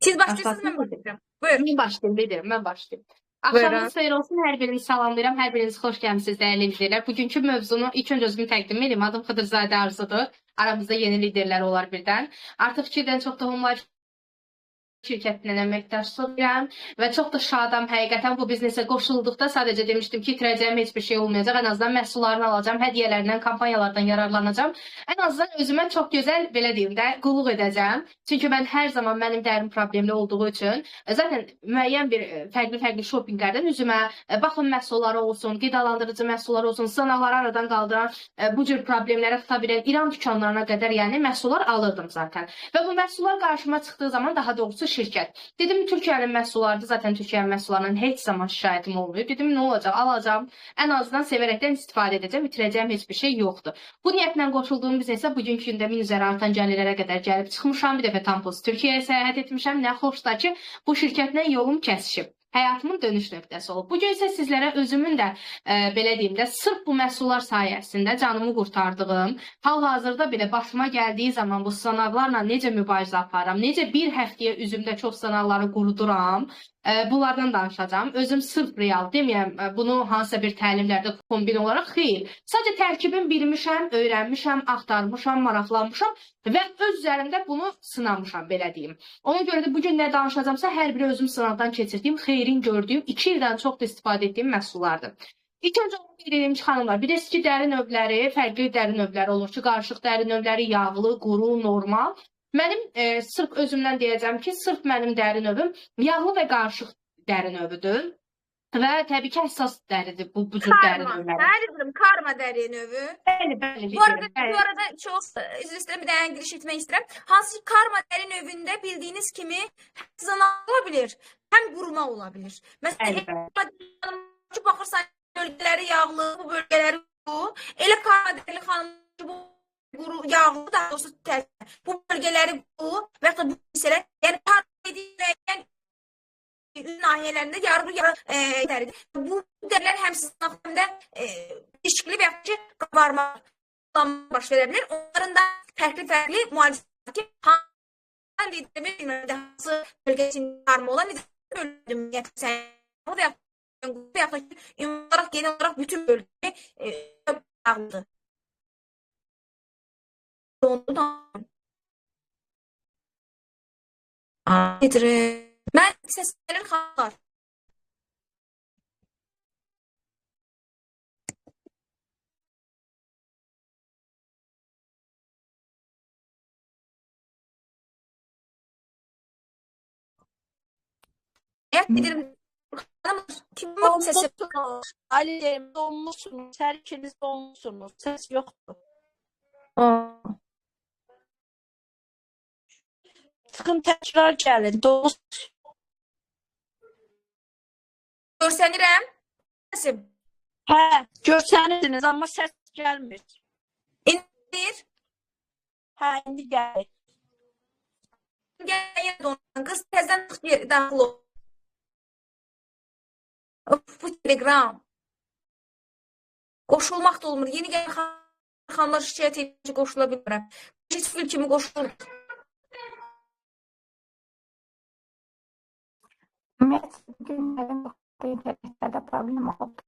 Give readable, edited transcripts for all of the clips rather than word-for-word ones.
Siz başlayırsınız, mən Başlasın. başlayıram. Buyur. Mən başlayım, bilirəm, mən başlayım. Buyurun. Axşamınız xeyir olsun, hər birinizi salamlayıram, hər biriniz xoş gəlmisiniz dəyərli liderlər. Bugünkü mövzunu ilk öncə özümü təqdim edeyim. Adım Xıdırzadə Arzudur. Aramızda yeni liderlər olar birdən. Artıq 2 ildən çoxdur Homelife şirkətindən əməkdaşlıq edirəm və çox da şadam həqiqətən bu biznesə qoşulduqda sadəcə demişdim ki, itirəcəyim heç bir şey olmayacaq. Ən azından məhsullarını alacağam, hədiyyələrindən, kampaniyalardan yararlanacağam. Ən azından özümə çox gözəl, belə deyim də, qulluq edəcəm. Çünki mən hər zaman mənim dərin problemli olduğu üçün zaten müəyyən bir fərqli-fərqli shoppinglərdən üzümə baxım məhsulları olsun, qidalandırıcı məhsullar olsun, sınaqları aradan qaldıran, bu cür problemlərə tuta bilən İran dükanlarına qədər, yəni məhsullar alırdım zaten. Və bu məhsullar qarşıma çıxdığı zaman, daha doğrusu şirkət. Dedim Türkiyənin məhsullarıdır, zaten Türkiyənin məhsullarından heç zaman şikayətim olmayıb. Dedim nə olacaq, alacağam. Ən azından sevərəkdən istifadə edəcəm, itirəcəyim heç bir şey yoxdur. Bu niyyətlə qoşulduğum biznesə bugünkü gündə 1000 üzəri artan gəlirlərə qədər gəlib çıxmışam. Bir dəfə Tampos Türkiyəyə səyahət etmişəm. Nə xoşdur ki, bu şirkətlə yolum kəsişib. Həyatımın dönüş nöqtəsi olub. Bu gün isə sizlərə özümün də belə deyim də, sırf bu məhsullar sayəsində canımı qurtardığım, hal-hazırda belə başıma gəldiyi zaman bu sınaqlarla necə mübarizə aparıram, necə bir həftəyə üzümdə çox sınaqları quruduram, bunlardan danışacağam. Özüm sırf real deməyəm, bunu hansısa bir təlimlərdə kombin olaraq, xeyr. Sadəcə tərkibin bilmişəm, öyrənmişəm, axtarmışam, maraqlanmışam və öz üzərimdə bunu sınamışam, belə deyim. Ona görə də bu gün nə danışacağamsa, hər biri özüm sınaqdan keçirdiyim, xeyrin gördüyüm, 2 ildən çox da istifadə etdiyim məhsullardır. İlk öncə onu qeyd edim ki, xanımlar, bilirsiniz ki, dəri növləri, fərqli dəri növləri olur ki, qarışıq dəri növləri, yağlı, quru, normal. Mənim sırf özümdən deyəcəm ki, sırf mənim dəri növüm yağlı və qarışıq dəri növüdür. Və təbii ki, həssas dəridir bu cür dəri Karma. növləri. Hə, bilirəm, karma dəri növü. Bəli, bəli, Bu arada, bilirəm, bəli. bu arada çox üzr istəyirəm, bir dənə giriş etmək istəyirəm. Hansı ki, karma dəri növündə bildiyiniz kimi həm sızanaq ola bilir, həm quruma ola bilir. Məsələn, Bəli, bəli. ki, baxırsan bölgələri yağlı, bu bölgələri quru. Elə karma dərili xanım ki, bu quru, yağlı, daha doğrusu təzə. Bu bölgələri quru və yaxud da bu hissələr, yəni karma dediyi üz nahiyələrində yarı-yarı dəridir. Bu dərilər həm sızanaq, həm də ilişkili və yaxud ki, qabarma baş verə bilər. Onların da fərqli-fərqli müalicələri ki, hansı liderimi bilmirəm də, hansı bölgəsində karma olan, necə bölgədə ümumiyyətlə və yaxud da ki, ümumi olaraq, genel olaraq bütün bölgə yağlıdır. Onu da getirir. Mən səs gəlir xanımlar. Evet, bilirim. Xanımlar, kimin səsi? Donmuşsunuz. Ali, donmuşsunuz. Hər ikiniz donmuşsunuz. Səs yoxdur. Çıxın təkrar gəlin. Donmuş. Görsənirəm. Səsim. Hə, görsənirsiniz, amma səs gəlmir. İndi Hə, indi gəlir. Gəl, yenə dondan. Qız təzədən çıx, daxil ol. Of, bu Telegram. Qoşulmaq da olmur. Yeni gələn xanımlar şikayət edir ki, qoşula bilmirəm. Heç bir kimi qoşulmur. Ümumiyyətlə, bugün mənim bu internetlərdə problem oldu.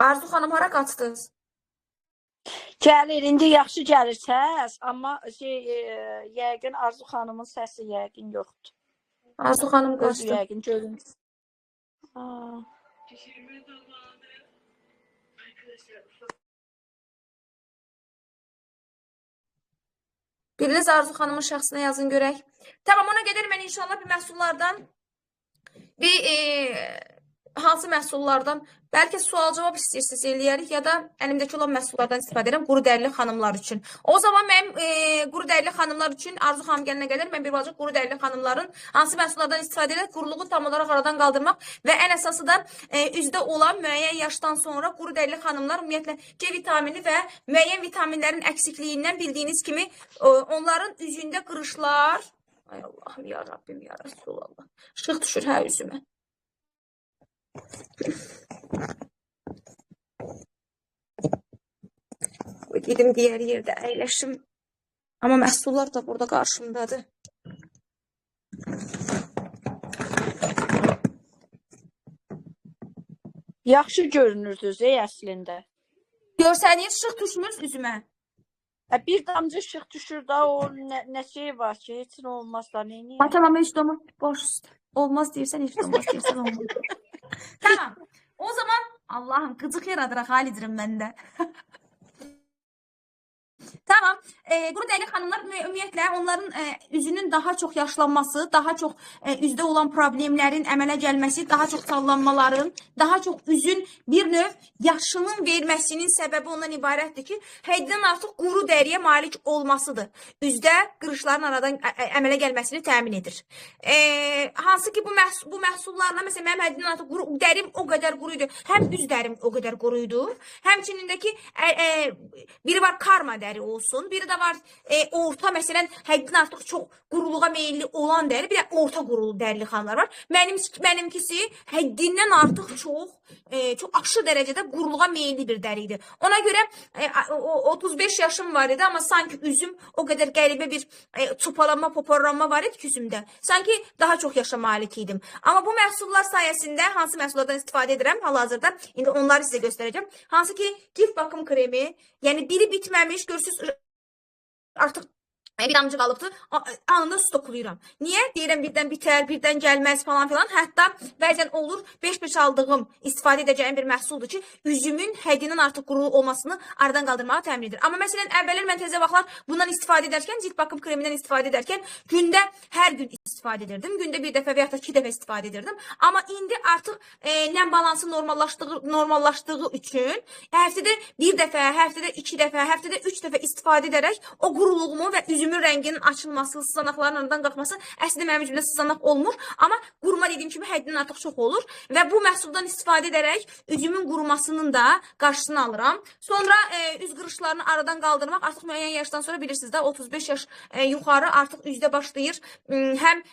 Arzu xanım hara qaçdınız? Gəlir, indi yaxşı gəlir səs, amma yəqin Arzu xanımın səsi yəqin yoxdur. Arzu xanım Özü qaçdı. yəqin görüntü. Biriniz Arzu xanımın şəxsinə yazın görək. Tamam, ona qədər mən inşallah bir məhsullardan bir hansı məhsullardan bəlkə sual-cavab istəyirsiniz eləyərik ya da əlimdəki olan məhsullardan istifadə edirəm quru dərili xanımlar üçün. O zaman mənim quru dərili xanımlar üçün Arzu xanım gələnə qədər mən bir balaca quru dərili xanımların hansı məhsullardan istifadə edərək quruluğu tam olaraq aradan qaldırmaq və ən əsası da üzdə olan müəyyən yaşdan sonra quru dərili xanımlar ümumiyyətlə C vitamini və müəyyən vitaminlərin əksikliyindən bildiyiniz kimi onların üzündə qırışlar, ay Allahım, ya Rabbim, ya Rəsulallah, işıq düşür hə üzümə. Gedim digər yerdə əyləşim. Amma məhsullar da burada qarşımdadır. Yaxşı görünürdünüz əslində. Görsənir, işıq düşmür üzümə. Bir damcı işıq düşür da o nə şey var ki, heç nə olmaz da, neyniyək? Tamam, heç də olmaz. Boş. Olmaz deyirsən, heç də olmaz deyirsən, olmaz. Tamam. O zaman Allah'ım qıcıq yaradır, halidirim məndə. Tamam. Quru dərili xanımlar ümumiyyətlə onların üzünün daha çox yaşlanması, daha çox üzdə olan problemlərin əmələ gəlməsi, daha çox sallanmaların, daha çox üzün bir növ yaşının verməsinin səbəbi ondan ibarətdir ki, həddindən artıq quru dəriyə malik olmasıdır. Üzdə qırışların aradan əmələ gəlməsini təmin edir. Hansı ki bu məhsullarla, məsələn, mənim həddindən artıq quru dərim o qədər quru idi. Həm üz dərim o qədər quru idi. Həmçinin də ki, biri var karma dəri olsun, biri də var orta, məsələn, həddindən artıq çox quruluğa meyilli olan dəri, bir də orta qurulu dərili xanımlar var. Mənimkisi həddindən artıq çox aşırı dərəcədə quruluğa meyilli bir dəri idi. Ona görə 35 yaşım var idi, amma sanki üzüm o qədər qəribə bir çupalanma, poporlanma var idi ki üzümdə. Sanki daha çox yaşa malik idim. Amma bu məhsullar sayəsində hansı məhsullardan istifadə edirəm hal-hazırda, indi onları sizə göstərəcəm. Hansı ki, cilt bakım kremi, yəni biri bitməmiş, görürsünüz, artıq bir damcı qalıbdır, anında stoklayıram. Niyə? Deyirəm, birdən bitər, birdən gəlməz falan filan. Hətta bəzən olur, 5-5 aldığım, istifadə edəcəyim bir məhsuldur ki, üzümün həddindən artıq quru olmasını aradan qaldırmağı təmin edir. Amma məsələn, əvvəllər mən təzə vaxtlar bundan istifadə edərkən, cilt bakım kremindən istifadə edərkən gündə hər gün istifadə edirdim. Gündə bir dəfə və yaxud da 2 dəfə istifadə edirdim. Amma indi artıq nəm balansı normallaşdığı üçün həftədə bir dəfə, həftədə 2 dəfə, həftədə 3 dəfə istifadə edərək o quruluğumu və üzümün rənginin açılması, sızanaqların aradan qalxması, əslində mənim üzümdə sızanaq olmur, amma quruma dediyim kimi həddindən artıq çox olur və bu məhsuldan istifadə edərək üzümün qurumasının da qarşısını alıram. Sonra üz qırışlarını aradan qaldırmaq, artıq müəyyən yaşdan sonra bilirsiniz də 35 yaş yuxarı artıq üzdə başlayır həm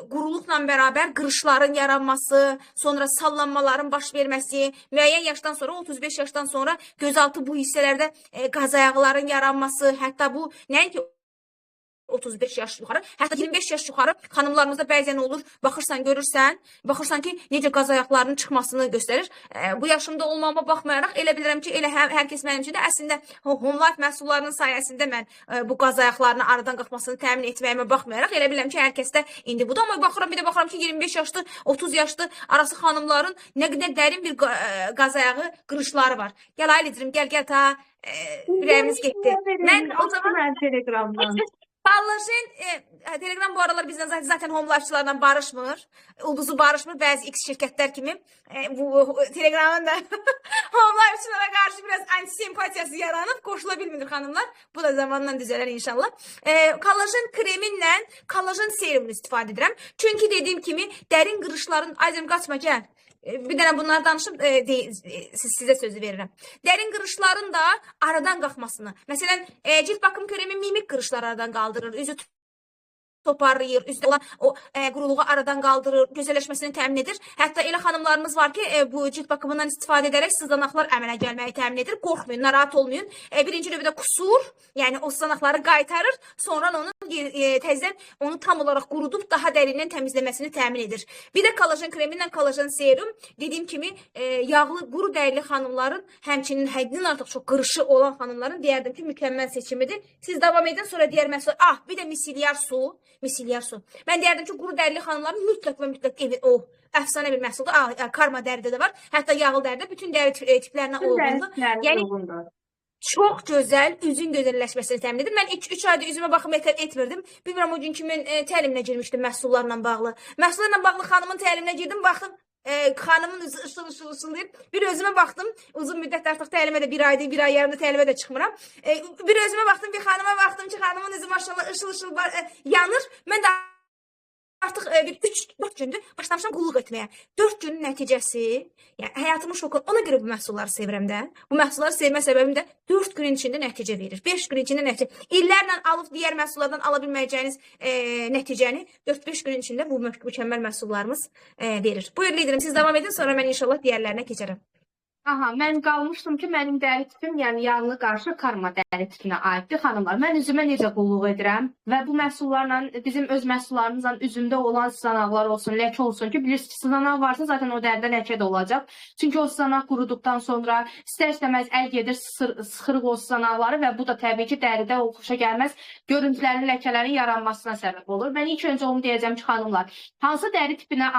quruluqla bərabər qırışların yaranması, sonra sallanmaların baş verməsi, müəyyən yaşdan sonra 35 yaşdan sonra gözaltı bu hissələrdə qazayaqların yaranması, hətta bu nəinki 35 yaş yuxarı, hətta 25 yaş yuxarı xanımlarımızda bəzən olur, baxırsan, görürsən, baxırsan ki, necə qaz ayaqlarının çıxmasını göstərir. Bu yaşımda olmama baxmayaraq, elə bilirəm ki, elə hər kəs mənim üçün də əslində Home Life məhsullarının sayəsində mən bu qaz ayaqlarının aradan qalxmasını təmin etməyimə baxmayaraq, elə bilirəm ki, hər kəsdə indi budur. Amma baxıram, bir də baxıram ki, 25 yaşlı, 30 yaşlı arası xanımların nə qədər dərin bir qaz ayağı qırışları var. Gəl Aylidirim, gəl, gəl ta ürəyimiz getdi. Mən o zaman Telegramdan. Kollajen, Telegram bu aralar bizdən zaten Home Life'çılarla barışmır. Ulduzu barışmır. Bəzi X şirkətlər kimi bu Telegramın da Home Life'çılara qarşı biraz antisempatiyası yaranıb, qoşula bilmir xanımlar. Bu da zamanla düzələr inşallah. Kollajen kreminlə kollajen serumunu istifadə edirəm. Çünki dediyim kimi dərin qırışların, Ayzəm qaçma gəl. Bir dənə bunları danışıb sizə sözü verirəm. Dərin qırışların da aradan qalxmasını. Məsələn, cilt bakım kremi mimik qırışları aradan qaldırır, üzü toparlayır, üzdə olan o quruluğu aradan qaldırır, gözəlləşməsini təmin edir. Hətta elə xanımlarımız var ki, bu cilt bakımından istifadə edərək sızanaqlar əmələ gəlməyi təmin edir. Qorxmayın, narahat olmayın. Birinci növbədə qusur, yəni o sızanaqları qaytarır, sonra onun təzədən onu tam olaraq qurudub daha dərindən təmizləməsini təmin edir. Bir də kollajen kremi ilə kollajen serum, dediyim kimi yağlı, quru dərili xanımların, həmçinin həddindən artıq çox qırışı olan xanımların deyərdim ki, mükəmməl seçimidir. Siz davam edin, sonra digər məhsul, bir də misilyar su. Misilyar su. Mən deyərdim ki, quru dərili xanımların mütləq və mütləq evi, o əfsanə bir məhsuldur. Karma dəridə də var. Hətta yağlı dəridə bütün dəri tiplərinə uyğundur. Yəni, çox gözəl üzün gözəlləşməsini təmin edir. Mən 3 ayda üzümə baxım etmirdim. Bilmirəm, o gün ki, mən təliminə girmişdim məhsullarla bağlı. Məhsullarla bağlı xanımın təliminə girdim, baxdım. Xanımın üzü ışıl ışıl ışıldayır. Bir özümə baxdım. Uzun müddət artıq təlimə də bir aydır, bir ay yarımda təlimə də çıxmıram. Bir özümə baxdım, bir xanıma baxdım ki, xanımın üzü maşallah ışıl ışıl yanır. Mən də artıq bir 3-4 gündür başlamışam qulluq etməyə. 4 günün nəticəsi, yəni həyatımın şoku. Ona görə bu məhsulları sevirəm də. Bu məhsulları sevmə səbəbim də 4 günün içində nəticə verir. 5 gün içində nəticə. İllərlə alıb digər məhsullardan ala bilməyəcəyiniz nəticəni 4-5 günün içində bu mükəmməl məhsullarımız verir. Buyur liderim, siz davam edin, sonra mən inşallah digərlərinə keçərəm. Aha, mən qalmışdım ki, mənim dəri tipim, yəni yağlı qarşı karma dəri tipinə aiddir xanımlar. Mən üzümə necə qulluq edirəm və bu məhsullarla, bizim öz məhsullarımızla üzümdə olan sızanaqlar olsun, ləkə olsun ki, bilirsiniz ki, sızanaq varsa zaten o dəridə ləkə də olacaq. Çünki o sızanaq quruduqdan sonra istər-istəməz əl gedir, sıxırıq o sızanaqları və bu da təbii ki, dəridə o xoşa gəlməz görüntülərin, ləkələrin yaranmasına səbəb olur. Mən ilk öncə onu deyəcəm ki, xanımlar, hansı dəri tipinə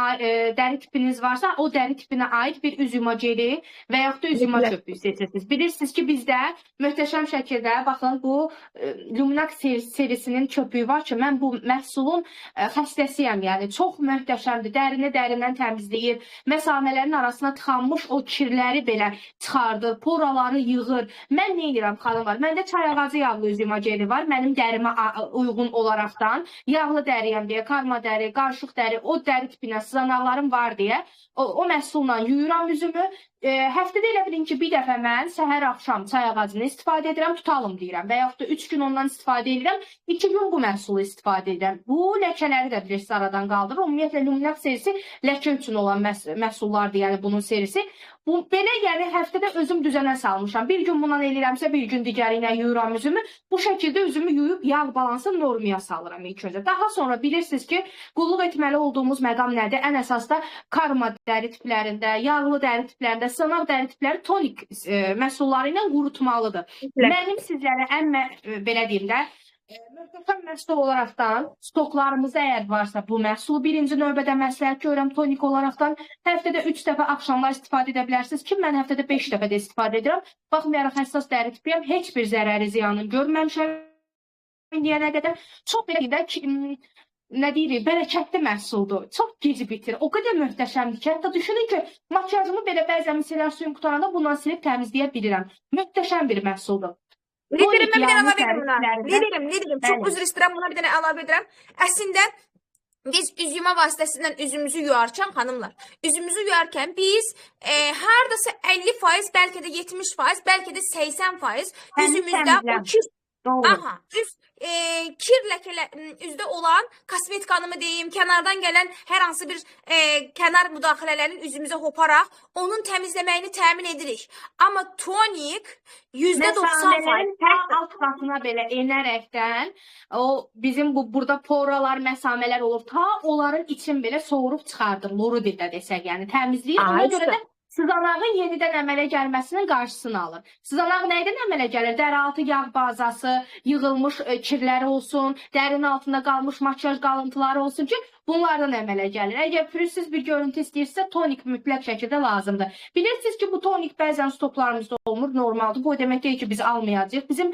dəri tipiniz varsa, o dəri tipinə aid bir üz yuma geli və yaxud da üz yuma köpüyü seçirsiniz. Bilirsiniz ki, bizdə möhtəşəm şəkildə, baxın, bu Luminax serisinin köpüyü var ki, mən bu məhsulun xəstəsiyəm, yəni çox möhtəşəmdir. Dərini dərindən təmizləyir, məsamələrin arasına tıxanmış o kirləri belə çıxardır, poraları yığır. Mən nə edirəm xanımlar? Məndə çay ağacı yağlı üz yuma geli var, mənim dərimə uyğun olaraqdan, yağlı dəriyəm deyə, karma dəri, qarışıq dəri, o dəri tipinə sızanaqlarım var deyə o məhsulla yuyuram üzümü. Həftədə elə bilin ki, bir dəfə mən səhər axşam çay ağacını istifadə edirəm, tutalım deyirəm və yaxud da 3 gün ondan istifadə edirəm, 2 gün bu məhsulu istifadə edirəm. Bu ləkələri də bilirsiniz aradan qaldırır. Ümumiyyətlə Luminax serisi ləkə üçün olan məhsullardır, yəni bunun serisi. Bu belə, yəni həftədə özüm düzənə salmışam. Bir gün bundan eləyirəmsə, bir gün digəri ilə yuyuram üzümü. Bu şəkildə üzümü yuyub yağ balansını normaya salıram ilk öncə. Daha sonra bilirsiniz ki, qulluq etməli olduğumuz məqam nədir? Ən əsas da karma dəri tiplərində, yağlı dəri tiplərində, sınaq dəri tipləri tonik məhsulları ilə qurutmalıdır. Mənim sizlərə ən belə deyim də, möhtəşəm məhsul olaraqdan stoklarımızda əgər varsa bu məhsulu birinci növbədə məsləhət görürəm tonik olaraqdan həftədə 3 dəfə axşamlar istifadə edə bilərsiniz ki, mən həftədə 5 dəfə də istifadə edirəm. Baxmayaraq həssas dəri tipiyəm, heç bir zərəri ziyanını görməmişəm indiyənə qədər. Çox belə deyim də ki, nə deyirik, bərəkətli məhsuldur. Çox gec bitir. O qədər möhtəşəmdir ki, hətta düşünün ki, makiyajımı belə bəzən misellər suyum qutaranda bundan silib təmizləyə bilirəm. Möhtəşəm bir məhsuldur. Liderim, mən bir dənə əlavə edirəm buna. Liderim, çox üzr istəyirəm, buna bir dənə əlavə edirəm. Əslində, biz üz yuma vasitəsindən üzümüzü yuyarkən, xanımlar, üzümüzü yuyarkən biz hardasa 50%, bəlkə də 70%, bəlkə də 80% üzümüzdə o kir, aha, üz, kir ləkələr, üzdə olan kosmetikanımı deyim, kənardan gələn hər hansı bir kənar müdaxilələrin üzümüzə hoparaq onun təmizləməyini təmin edirik. Amma tonik %90 Məsamələrin alt qatına belə enərəkdən o bizim bu burada poralar, məsamələr olur. Ta onların için belə soğurub çıxardır, loru dildə desək, yəni təmizləyir. Ona görə də sızanağın yenidən əmələ gəlməsinin qarşısını alır. Sızanaq nədən əmələ gəlir? Dərialtı yağ bazası, yığılmış kirləri olsun, dərinin altında qalmış makiyaj qalıntıları olsun ki, bunlardan əmələ gəlir. Əgər pürüzsüz bir görüntü istəyirsə, tonik mütləq şəkildə lazımdır. Bilirsiniz ki, bu tonik bəzən stoklarımızda olmur, normaldır. Bu o demək deyil ki, biz almayacağıq. Bizim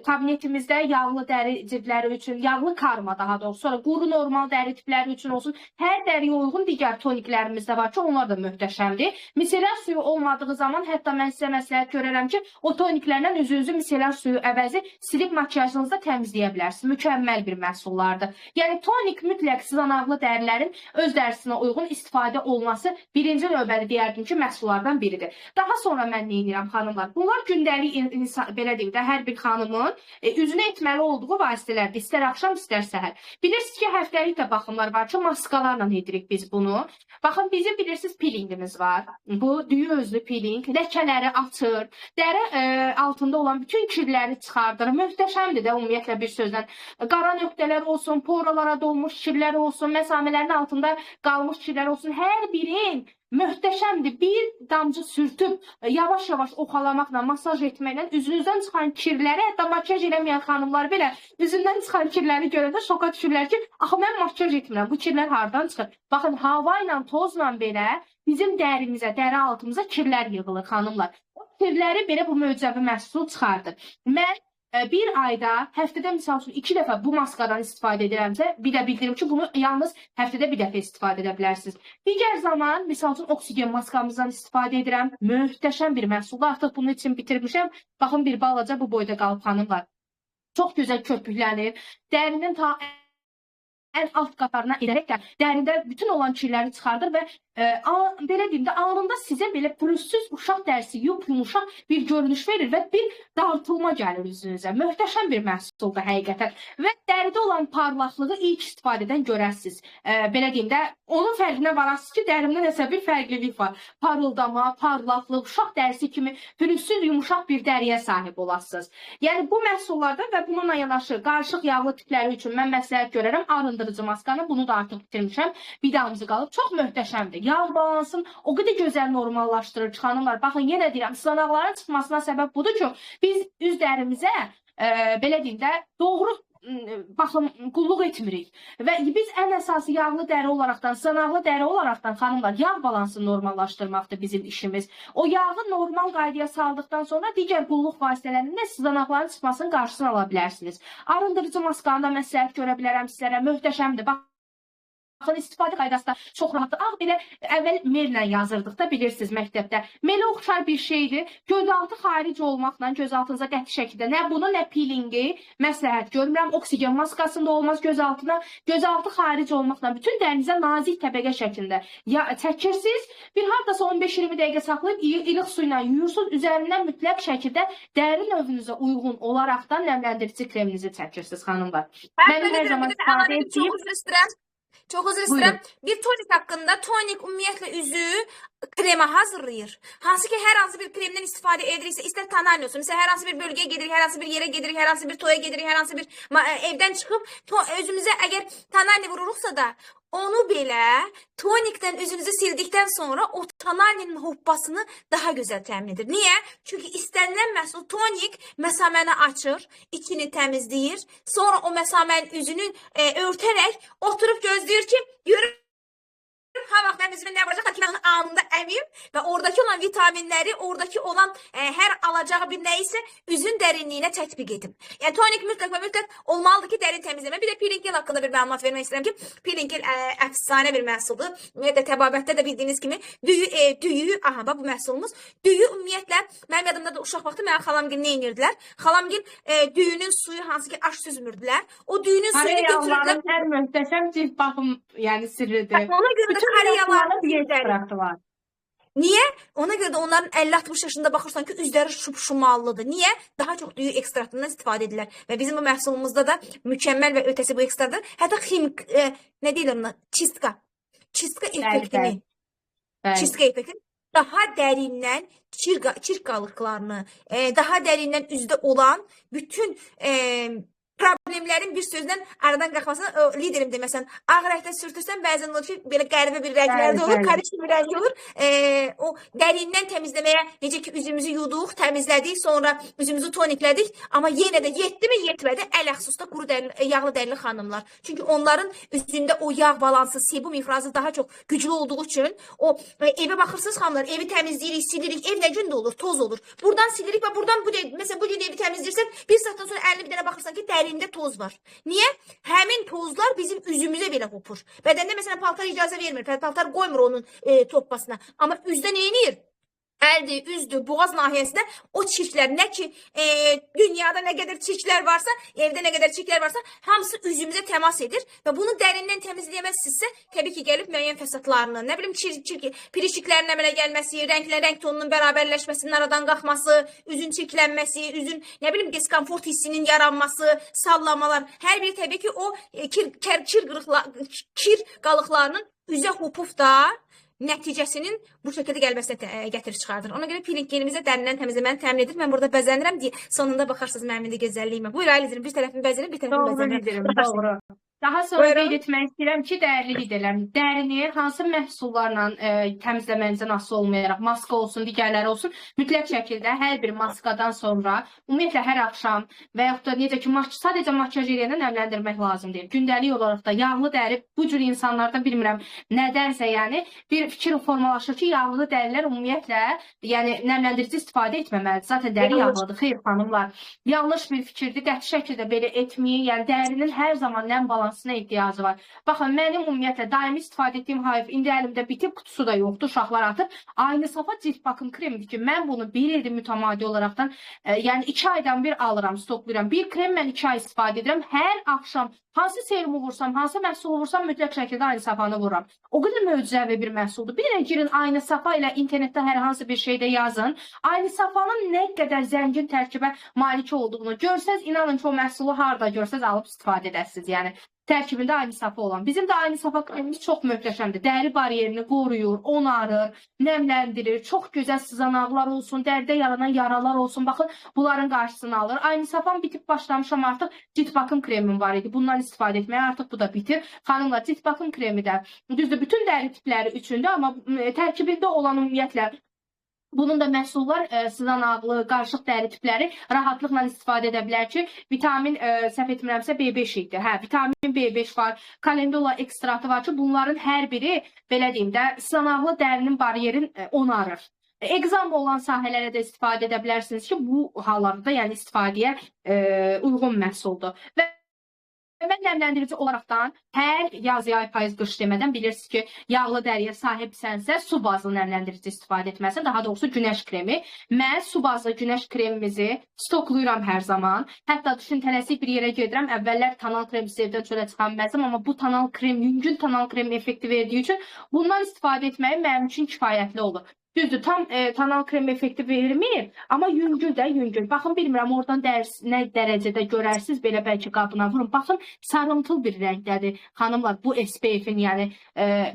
kabinetimizdə yağlı dəri cildləri üçün, yağlı karma daha doğrusu, sonra quru normal dəri tipləri üçün olsun, hər dəriyə uyğun digər toniklərimiz də var ki, onlar da möhtəşəmdir. Misellər suyu olmadığı zaman, hətta mən sizə məsləhət görərəm ki, o toniklərlə üzünüzü misellər suyu əvəzi silib makiyajınızda təmizləyə bilərsiniz. Mükəmməl bir məhsullardır. Yəni tonik mütləq sızanaqlı dərilərin öz dərisinə uyğun istifadə olunması birinci növbədə deyərdim ki, məhsullardan biridir. Daha sonra mən nə edirəm xanımlar? Bunlar gündəlik insan, belə deyim də, hər bir xanımın üzünə etməli olduğu vasitələrdir. İstər axşam, istər səhər. Bilirsiniz ki, həftəlik də baxımlar var ki, maskalarla edirik biz bunu. Baxın, bizim bilirsiniz pilingimiz var. Bu düyü özlü piling ləkələri açır, dəri altında olan bütün kirləri çıxardır. Möhtəşəmdir də ümumiyyətlə bir sözlə. Qara nöqtələr olsun, poralara dolmuş kirlər olsun, məsamələrin altında qalmış kirlər olsun, hər birin möhtəşəmdir. Bir damcı sürtüb yavaş-yavaş oxalamaqla, masaj etməklə üzünüzdən çıxan kirləri, hətta makiyaj eləməyən xanımlar belə üzündən çıxan kirləri görəndə şoka düşürlər ki, axı mən makiyaj etmirəm, bu kirlər hardan çıxır? Baxın, hava ilə, tozla belə bizim dərimizə, dəri altımıza kirlər yığılır xanımlar. O kirləri belə bu möcüzəvi məhsul çıxardır. Mən bir ayda, həftədə misal üçün 2 dəfə bu maskadan istifadə edirəmsə, bir də bildirim ki, bunu yalnız həftədə bir dəfə istifadə edə bilərsiniz. Digər zaman, misal üçün, oksigen maskamızdan istifadə edirəm. Möhtəşəm bir məhsuldur. Artıq bunun üçün bitirmişəm. Baxın, bir balaca bu boyda qalıb xanımlar. Çox gözəl köpüklənir. Dərinin ta ən alt qatarına edərək də dərində bütün olan kirləri çıxardır və belə deyim də anında sizə belə pürüzsüz uşaq dərisi yumuşaq bir görünüş verir və bir dartılma gəlir üzünüzə. Möhtəşəm bir məhsuldur həqiqətən və dəridə olan parlaqlığı ilk istifadədən görəsiniz. Belə deyim də onun fərqinə varasınız ki, dərimdə nəsə bir fərqlilik var. Parıldama, parlaqlıq, uşaq dərisi kimi pürüzsüz yumuşaq bir dəriyə sahib olasınız. Yəni bu məhsullarda və bununla yanaşı qarışıq yağlı tipləri üçün mən məsləhət görərəm arındırıcı maskanı. Bunu da artıq bitirmişəm. Bir damcı qalıb. Çox möhtəşəmdir. Yağ balansını o qədər gözəl normallaşdırır ki, xanımlar. Baxın, yenə deyirəm, sızanaqların çıxmasına səbəb budur ki, biz üz dərimizə belə deyim də doğru baxım qulluq etmirik. Və biz ən əsası yağlı dəri olaraqdan, sızanaqlı dəri olaraqdan xanımlar yağ balansını normallaşdırmaqdır bizim işimiz. O yağı normal qaydaya saldıqdan sonra digər qulluq vasitələrində sızanaqların çıxmasının qarşısını ala bilərsiniz. Arındırıcı maskanı da məsləhət görə bilərəm sizlərə. Möhtəşəmdir. Baxın, istifadə qaydası da çox rahatdır. Ağ belə əvvəl mellə yazırdıq da bilirsiniz məktəbdə. Melə oxşar bir şeydir. Gözaltı xaric olmaqla gözaltınıza qəti şəkildə nə bunu, nə peelingi məsləhət görmürəm. Oksigen maskasında olmaz gözaltına. Gözaltı xaric olmaqla bütün dərinizə nazik təbəqə şəklində ya çəkirsiniz. Bir hardasa 15-20 dəqiqə saxlayıb ilıq su ilə yuyursunuz. Üzərindən mütləq şəkildə dəri növünüzə uyğun olaraqdan nəmləndirici kreminizi çəkirsiniz xanımlar. Mənim hər zaman istifadə etdiyim. Çox üzr istəyirəm. Bir tonik haqqında, tonik ümumiyyətlə üzü krema hazırlayır. Hansı ki, hər hansı bir kremdən istifadə ediriksə, istər tonal olsun. Məsələn, hər hansı bir bölgəyə gedirik, hər hansı bir yerə gedirik, hər hansı bir toya gedirik, hər hansı bir evdən çıxıb özümüzə əgər tonal vururuqsa da, onu belə tonikdən üzünüzü sildikdən sonra o tonalinin hoppasını daha gözəl təmin edir. Niyə? Çünki istənilən məhsul tonik məsaməni açır, içini təmizləyir. Sonra o məsamənin üzünü örtərək oturub gözləyir ki, görür ha vaxt mənim üzümə nə vuracaq ki, mən onu anında əmim və oradakı olan vitaminləri, oradakı olan hər alacağı bir nə isə üzün dərinliyinə tətbiq edim. Yəni tonik mütləq və mütləq olmalıdır ki, dərin təmizləmə. Bir də peeling gel haqqında bir məlumat vermək istəyirəm ki, peeling gel əfsanə bir məhsuldur. Ümumiyyətlə təbabətdə də bildiyiniz kimi düyü, aha bax bu məhsulumuz. Düyü ümumiyyətlə mənim yadımda da uşaq vaxtı mənim xalamgil nə edirdilər? Xalamgil düyünün suyu hansı ki aş süzmürdülər. O düyünün suyunu götürürdülər. Ən möhtəşəm cilt baxım, yəni sirridir. Ona görə də Koreyalıların bıraktılar. Niyə? Ona görə də onların 50-60 yaşında baxırsan ki, üzləri şupşumallıdır. Niyə? Daha çox düyü ekstraktından istifadə edirlər. Və bizim bu məhsulumuzda da mükəmməl və ötəsi bu ekstraktdır. Hətta ximik, nə deyirlər ona? Çistka. Çistka effektini. Çistka effektini daha dərindən çirk qalıqlarını, daha dərindən üzdə olan bütün problemlərin bir sözlə aradan qalxmasına liderim deməsən, ağ rəngdə sürtürsən, bəzən olur ki, belə qəribə bir rənglərdə olur, karışıq bir rəng olur. O dərindən təmizləməyə, necə ki üzümüzü yuduq, təmizlədik, sonra üzümüzü toniklədik, amma yenə də yetdi mi, yetmədi, ələxsusda quru dərili, yağlı dərili xanımlar. Çünki onların üzündə o yağ balansı, sebum ifrazı daha çox güclü olduğu üçün, o evə baxırsınız xanımlar, evi təmizləyirik, silirik, ev nə gündə olur, toz olur. Buradan silirik və buradan, məsələn, bu gün evi təmizləyirsən, bir saatdan sonra əlini bir dənə baxırsan ki, dərində toz var. Niyə? Həmin tozlar bizim üzümüzə belə qopur. Bədəndə məsələn paltar icazə vermir, paltar qoymur onun toppasına. Amma üzdə nə eləyir? Əldir, üzdür, boğaz nahiyəsində o çirklər, nə ki dünyada nə qədər çirklər varsa, evdə nə qədər çirklər varsa, hamısı üzümüzə təmas edir və bunu dərindən təmizləyəməzsinizsə, təbii ki, gəlib müəyyən fəsadlarını, nə bilim, pirişiklərin əmələ gəlməsi, rənglə rəng tonunun bərabərləşməsinin aradan qalxması, üzün çirklənməsi, üzün, nə bilim, diskomfort hissinin yaranması, sallanmalar, hər biri təbii ki, o kir qalıqlarının üzə hopuf da nəticəsinin bu şəkildə gəlməsinə gətirib çıxardır. Ona görə peeling gelimizə dərindən təmizləməni təmin edir. Mən burada bəzənirəm deyə sonunda baxarsınız mənim indi gözəlliyimə. Buyur Aylizim, bir tərəfini bəzənirəm, bir tərəfini bəzənirəm. Doğru. Daha sonra qeyd etmək istəyirəm ki, dəyərli liderlərim, dərini hansı məhsullarla təmizləməyinizdən asılı olmayaraq, maska olsun, digərləri olsun, mütləq şəkildə hər bir maskadan sonra, ümumiyyətlə hər axşam və yaxud da necə ki, sadəcə makyaj eləyəndə nəmləndirmək lazım deyil. Gündəlik olaraq da yağlı dəri bu cür insanlarda bilmirəm nədənsə, yəni bir fikir formalaşır ki, yağlı dərilər ümumiyyətlə, yəni nəmləndirici istifadə etməməlidir. Zaten dəri yağlıdır, xeyr xanımlar. Yanlış bir fikirdir, qəti şəkildə belə etməyin. Yəni dərinin hər zaman nəm balansına ehtiyacı var. Baxın, mənim ümumiyyətlə daimi istifadə etdiyim hayf indi əlimdə bitib, qutusu da yoxdur, uşaqlar atıb. Aynı Safa cilt bakım kremidir ki, mən bunu bir ildir mütəmadi olaraqdan, yəni 2 aydan bir alıram, stoklayıram. Bir krem mən 2 ay istifadə edirəm. Hər axşam Hansı serumu vursam, hansı məhsulu vursam mütləq şəkildə Aynı Safanı vururam. O qədər möcüzəvi bir məhsuldur. Bir dənə girin Aynı Safa ilə internetdə hər hansı bir şeydə yazın. Aynı Safanın nə qədər zəngin tərkibə malik olduğunu görsəz, inanın ki, o məhsulu harda görsəz alıb istifadə edəsiniz. Yəni tərkibində Aynı Safa olan. Bizim də Aynı Safa kremimiz çox möhtəşəmdir. Dəri baryerini qoruyur, onarır, nəmləndirir. Çox gözəl sızanaqlar olsun, dəridə yaranan yaralar olsun. Baxın, bunların qarşısını alır. Aynı Safam bitib başlamışam artıq. Cilt bakım kremim var idi. Bundan istifadə etməyə artıq bu da bitir. Xanımlar, cilt bakım kremi də düzdür, bütün dəri tipləri üçündür, amma tərkibində olan ümumiyyətlə bunun da məhsullar sızanaqlı, qarışıq dəri tipləri rahatlıqla istifadə edə bilər ki, vitamin səhv etmirəmsə B5 idi. Hə, vitamin B5 var, kalendula ekstraktı var ki, bunların hər biri belə deyim də sızanaqlı dərinin bariyerin onarır. Egzama olan sahələrə də istifadə edə bilərsiniz ki, bu hallarda da yəni istifadəyə uyğun məhsuldur. Və mən nəmləndirici olaraqdan hər yaz, yay, payız, qış demədən bilirsiniz ki, yağlı dəriyə sahibsənsə su bazlı nəmləndirici istifadə etməlisən, daha doğrusu günəş kremi. Mən su bazlı günəş kremimizi stokluyuram hər zaman. Hətta düşün, tələsik bir yerə gedirəm. Əvvəllər tonal kremsiz evdən çölə çıxan məzəm, amma bu tonal krem, yüngül tonal krem effekti verdiyi üçün bundan istifadə etməyi mənim üçün kifayətli olur. Düzdür, tam tonal krem effekti vermir, amma yüngül də yüngül. Baxın, bilmirəm, oradan nə dərəcədə görərsiniz, belə bəlkə qabına vurun. Baxın, sarımtıl bir rəngdədir. Xanımlar, bu SPF-in, yəni,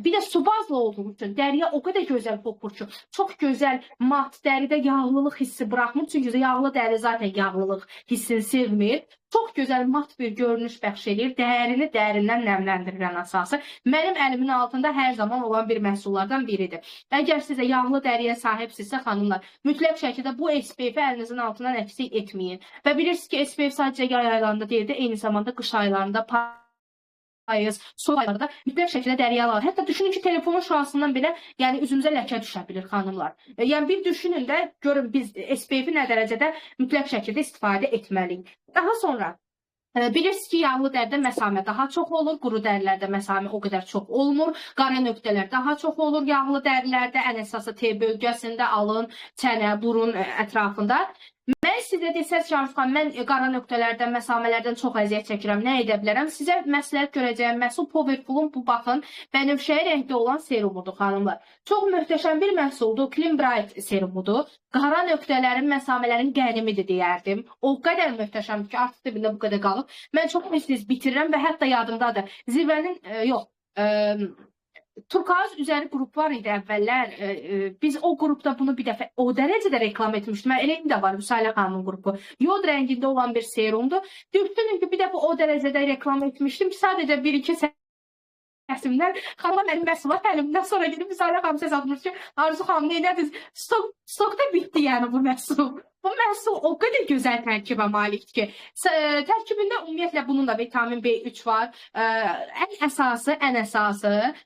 bir də su bazlı olduğu üçün dəriyə o qədər gözəl hopur ki, çox gözəl mat, dəridə yağlılıq hissi buraxmır. Çünki yağlı dəri zaten yağlılıq hissini sevmir. Çox gözəl mat bir görünüş bəxş eləyir. Dərini dərindən nəmləndirirən əsası. Mənim əlimin altında hər zaman olan bir məhsullardan biridir. Əgər sizə yağlı dəriyə sahibsinizsə, xanımlar, mütləq şəkildə bu SPF-i əlinizin altından əksik etməyin. Və bilirsiniz ki, SPF sadəcə yay aylarında deyil də, eyni zamanda qış aylarında, payız, soyuq aylarda mütləq şəkildə dəriyə alır. Hətta düşünün ki, telefonun şüasından belə, yəni üzümüzə ləkə düşə bilir xanımlar. Yəni bir düşünün də, görün biz SPF-i nə dərəcədə mütləq şəkildə istifadə etməliyik. Daha sonra bilirsiniz ki, yağlı dəridə məsamə daha çox olur, quru dərilərdə məsamə o qədər çox olmur, qara nöqtələr daha çox olur yağlı dərilərdə, ən əsası T bölgəsində, alın, çənə, burun ətrafında. Mən sizə desəz ki, Arzu xanım, mən qara nöqtələrdən, məsamələrdən çox əziyyət çəkirəm, nə edə bilərəm? Sizə məsləhət görəcəyim məhsul Powerful-un bu, baxın, bənövşəyi rəngdə olan serumudur, xanımlar. Çox möhtəşəm bir məhsuldur, Clean Bright serumudur. Qara nöqtələrin, məsamələrin qənimidir deyərdim. O qədər möhtəşəmdir ki, artıq dibində bu qədər qalıb. Mən çox tez bitirirəm və hətta yadımdadır. Zirvənin, yox, Turkuaz üzəri qrup var idi əvvəllər. Biz o qrupda bunu bir dəfə o dərəcədə reklam etmişdim. Mən elə indi də var, Vüsalə xanımın qrupu. Yod rəngində olan bir serumdur. Düşünün ki, bir dəfə o dərəcədə reklam etmişdim ki, sadəcə bir-iki səsimdən xanım mənim məhsulat əlimdən sonra gedib Vüsalə xanım səs atmış ki, Arzu xanım, nə edədiniz? Stokda bitdi yəni bu məhsul. Bu məhsul o qədər gözəl tərkibə malikdir ki, tərkibində ümumiyyətlə bunun da vitamin B3 var. Ən əsası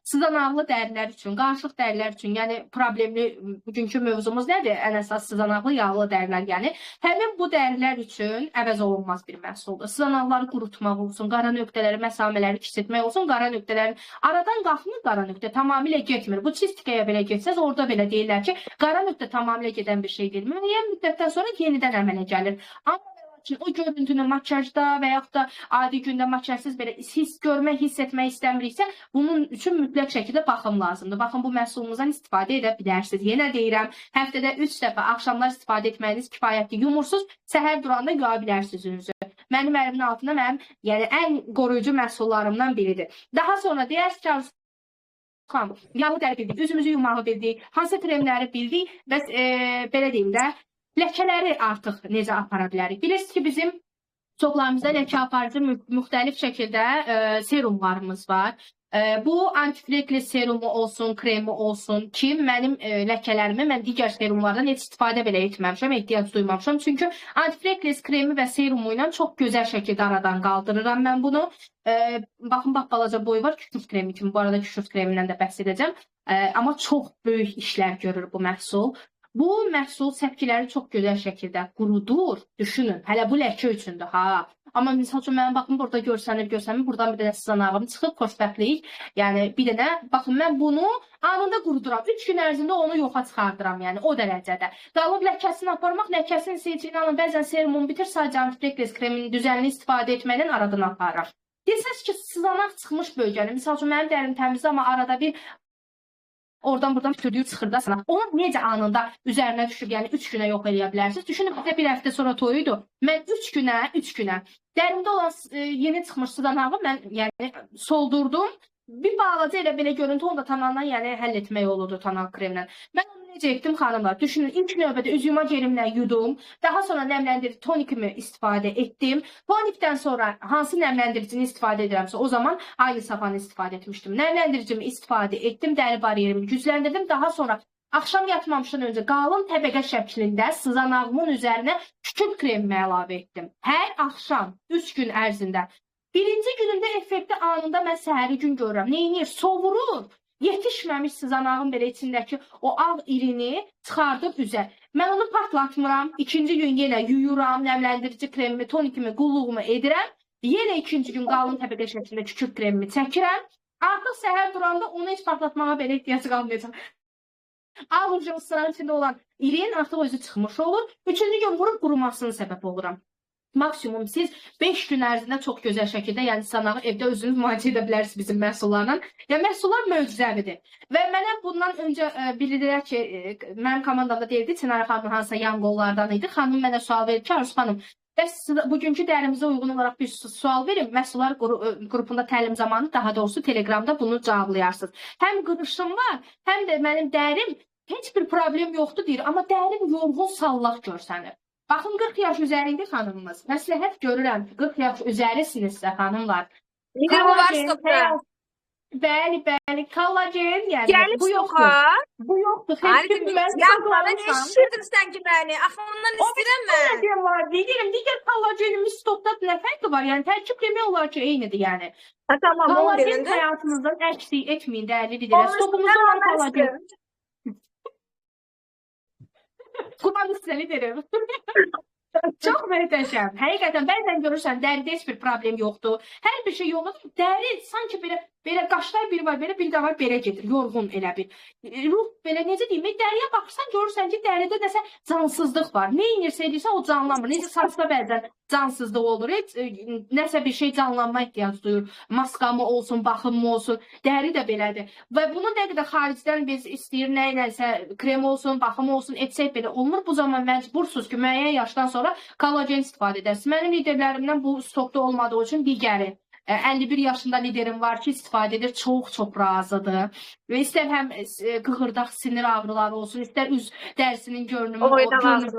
sızanaqlı dərilər üçün, qarışıq dərilər üçün, yəni problemli bugünkü mövzumuz nədir? Ən əsas sızanaqlı yağlı dərilər, yəni həmin bu dərilər üçün əvəz olunmaz bir məhsuldur. Sızanaqları qurutmaq olsun, qara nöqtələri, məsamələri kiçiltmək olsun, qara nöqtələrin aradan qalxmır, qara nöqtə tamamilə getmir. Bu çistikaya belə getsəz, orada belə deyirlər ki, qara nöqtə tamamilə gedən bir şey deyil. Müəyyən müddətdən sonra yenidən əmələ gəlir. Amma o görüntünü makyajda və yaxud da adi gündə makyajsız belə hiss görmək, hiss etmək istəmiriksə, bunun üçün mütləq şəkildə baxım lazımdır. Baxın, bu məhsulumuzdan istifadə edə bilərsiniz. Yenə deyirəm, həftədə 3 dəfə axşamlar istifadə etməyiniz kifayətli. Yumursuz, səhər duranda yuya bilərsiniz üzünüzü. Mənim əlimin altında mənim, yəni ən qoruyucu məhsullarımdan biridir. Daha sonra deyərsiniz ki, yağlı dəri bildik, üzümüzü yumağı bildik, hansı kremləri bildik və belə deyim də, ləkələri artıq necə apara bilərik? Bilirsiniz ki, bizim çoxlarımızda ləkə aparıcı müxtəlif şəkildə serumlarımız var. Bu antiflekli serumu olsun, kremi olsun ki, mənim ləkələrimi mən digər serumlardan heç istifadə belə etməmişəm, ehtiyac duymamışam. Çünki antiflekli kremi və serumu ilə çox gözəl şəkildə aradan qaldırıram mən bunu. Baxın, bax, balaca boyu var kükürt kremi kimi. Bu arada kükürt kremindən də bəhs edəcəm. Amma çox böyük işlər görür bu məhsul. Bu məhsul səpkiləri çox gözəl şəkildə qurudur. Düşünün, hələ bu ləkə üçündür, ha. Amma misal üçün, mənim baxın, burada görsənir, buradan bir dənə sızanağım çıxıb, xoşbəxtlik. Yəni, bir dənə, baxın, mən bunu anında quruduram. 3 gün ərzində onu yoxa çıxardıram, yəni, o dərəcədə. Qalıb ləkəsini aparmaq, ləkəsini isə inanın, bəzən serumum bitir, sadəcə antiflekles kremini düzənli istifadə etməklə aradan aparıram. Desəz ki, sızanaq çıxmış bölgəni, misal üçün mənim dərim təmizdir, amma arada bir oradan buradan tütürdüyü çıxır da sana. Onu necə anında üzərinə düşüb, yəni 3 günə yox eləyə bilərsiniz. Düşünün, bizdə bir həftə sonra toyu idi. Mən 3 günə dərimdə olan yeni çıxmış sızanağı mən yəni soldurdum. Bir balaca elə belə görüntü, onu da tamamdan yəni həll etmək olurdu tonal kremlə. Mən onu necə etdim xanımlar? Düşünün, ilk növbədə üz yuma gelimlə yudum. Daha sonra nəmləndirici tonikimi istifadə etdim. Tonikdən sonra hansı nəmləndiricini istifadə edirəmsə, o zaman aynı safanı istifadə etmişdim. Nəmləndiricimi istifadə etdim, dəri bariyerimi gücləndirdim. Daha sonra axşam yatmamışdan öncə qalın təbəqə şəklində sızanağımın üzərinə kükürt kremimi əlavə etdim. Hər axşam 3 gün ərzində. Birinci günündə effekti anında mən səhəri gün görürəm. Neynir? Sovurur. Yetişməmiş sızanağın belə içindəki o ağ irini çıxardıb üzə. Mən onu partlatmıram. İkinci gün yenə yuyuram, nəmləndirici kremimi, tonikimi, qulluğumu edirəm. Yenə ikinci gün qalın təbəqə şəklində kükürt kremimi çəkirəm. Artıq səhər duranda onu heç partlatmağa belə ehtiyac qalmayacaq. Ağ ucun sızanağın içində olan irin artıq özü çıxmış olur. Üçüncü gün vurub qurumasının səbəb oluram. Maksimum siz 5 gün ərzində çox gözəl şəkildə, yəni sanağı evdə özünüz müalicə edə bilərsiniz bizim məhsullarla. Yəni məhsullar möcüzəvidir. Və mənə bundan öncə bildirdilər ki, mənim komandamda deyildi, Çinara xanım hansısa yan qollardan idi. Xanım mənə sual verdi ki, Arzu xanım, bəs bugünkü dərimizə uyğun olaraq bir sual verin. Məhsullar qrupunda təlim zamanı, daha doğrusu Telegramda bunu cavablayarsınız. Həm qırışım var, həm də mənim dərim heç bir problem yoxdur deyir, amma dərim yorğun sallaq görsənir. Baxın, 40 yaş üzərində xanımımız. Məsləhət görürəm ki, 40 yaş üzərisinizsə xanımlar. Kollagen, bəli, bəli, kollagen, yəni Gəlib bu yoxdur. Soxa. Bu yoxdur. Heç mən Ya xala, nə şişirdin sən ki məni? Axı ondan istəyirəm mən. Kollagen var, deyirəm. Digər kollagenimiz stokda nə fərqi var? Yəni tərkib demək olar ki, eynidir yəni. Ha, tamam, Kollagen həyatınızdan əksik etməyin, dəyərli liderlər. Stokumuzda olan kollagen. Qurban sizə liderim. Çox möhtəşəm. Həqiqətən bəzən görürsən dəridə heç bir problem yoxdur. Hər bir şey yolundadır. Dəri sanki belə qaşlar biri var, belə bir də var, belə gedir. Yorğun elə bir. Ruh belə necə deyim, dəriyə baxırsan görürsən ki, dəridə nəsə cansızlıq var. Nə edirsə edirsə o canlanmır. Necə saçda bəzən cansızlıq olur. Heç nəsə bir şey canlanma ehtiyac duyur. Maskamı olsun, baxımı olsun. Dəri də belədir. Və bunu nə qədər xaricdən biz istəyir, nə eləsə krem olsun, baxım olsun, etsək belə olmur. Bu zaman məcbursunuz ki, müəyyən yaşdan sonra kollagen istifadə edərsiniz. Mənim liderlərimdən bu stokda olmadığı üçün digəri 51 yaşında liderim var ki, istifadə edir, çox-çox razıdır. Və istər həm qığırdaq sinir ağrıları olsun, istər üz dərisinin görünümü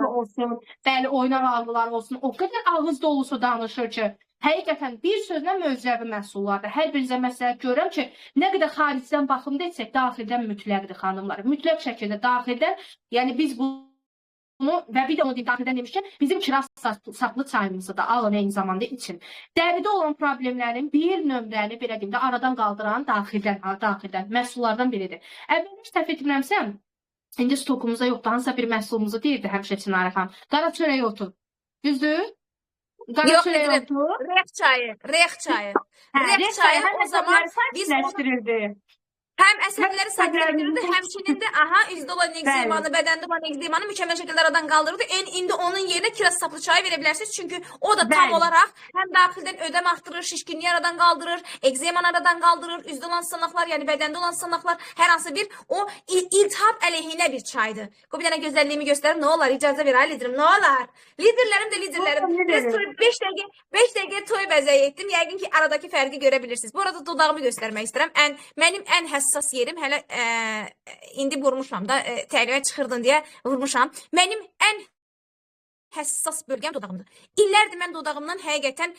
olsun, bəli, oynaq ağrıları olsun. O qədər ağız dolusu danışır ki, həqiqətən bir sözlə möcüzəvi məhsullardır. Hər birinizə məsləhət görürəm ki, nə qədər xaricdən baxımda etsək, daxildən mütləqdir xanımlar. Mütləq şəkildə daxildən, yəni biz bunu və bir də onu deyim, daxildən demişkən, bizim kiraz saplı çayımızı da alın eyni zamanda için. Dəridə olan problemlərin bir nömrəni, belə deyim də, aradan qaldıran daxildən məhsullardan biridir. Əvvəl səhv etmirəmsə, indi stokumuzda yoxdur, hansısa bir məhsulumuzu deyirdi həmişə Çinara xanım. Qara çörək otu. Düzdür? Qara çörək otu. Rex çayı. Rex çayı. Rex çayı o zaman biz onu... Həm əsəbləri sakitləşdirirdi, həmçinin də aha, üzdə olan egzemanı, bədəndə olan egzemanı mükəmməl şəkildə aradan qaldırırdı. İndi onun yerinə kiraz saplı çayı verə bilərsiniz. Çünki o da tam olaraq həm daxildən ödəm arttırır, şişkinliyi aradan qaldırır, egzemanı aradan qaldırır, üzdə olan sınaqlar, yəni bədəndə olan sınaqlar, hər hansı bir o iltihab əleyhinə bir çaydır. Qoy bir dənə gözəlliyimi göstərim, nə olar? İcazə ver ay liderim, nə olar? Liderlərim də liderlərim. Biraz 5 dəqiqə toy bəzəyi etdim. Yəqin ki, aradakı fərqi görə bilirsiniz. Bu arada dodağımı göstərmək istəyirəm. Mənim ən həssas yerim, hələ indi vurmuşam da, təlimə çıxırdın deyə vurmuşam. Mənim ən həssas bölgəm dodağımdır. İllərdir mən dodağımdan həqiqətən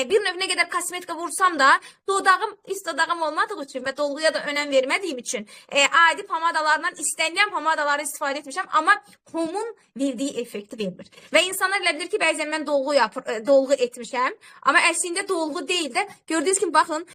bir növ nə qədər kosmetika vursam da dodağım, üst dodağım olmadığı üçün və dolğuya da önəm vermədiyim üçün adi pomadalarla istənilən pomadaları istifadə etmişəm, amma Home'un verdiyi effekti vermir. Və insanlar elə bilir ki, bəzən mən dolğu etmişəm, amma əslində dolğu deyil də, gördüyünüz kimi baxın,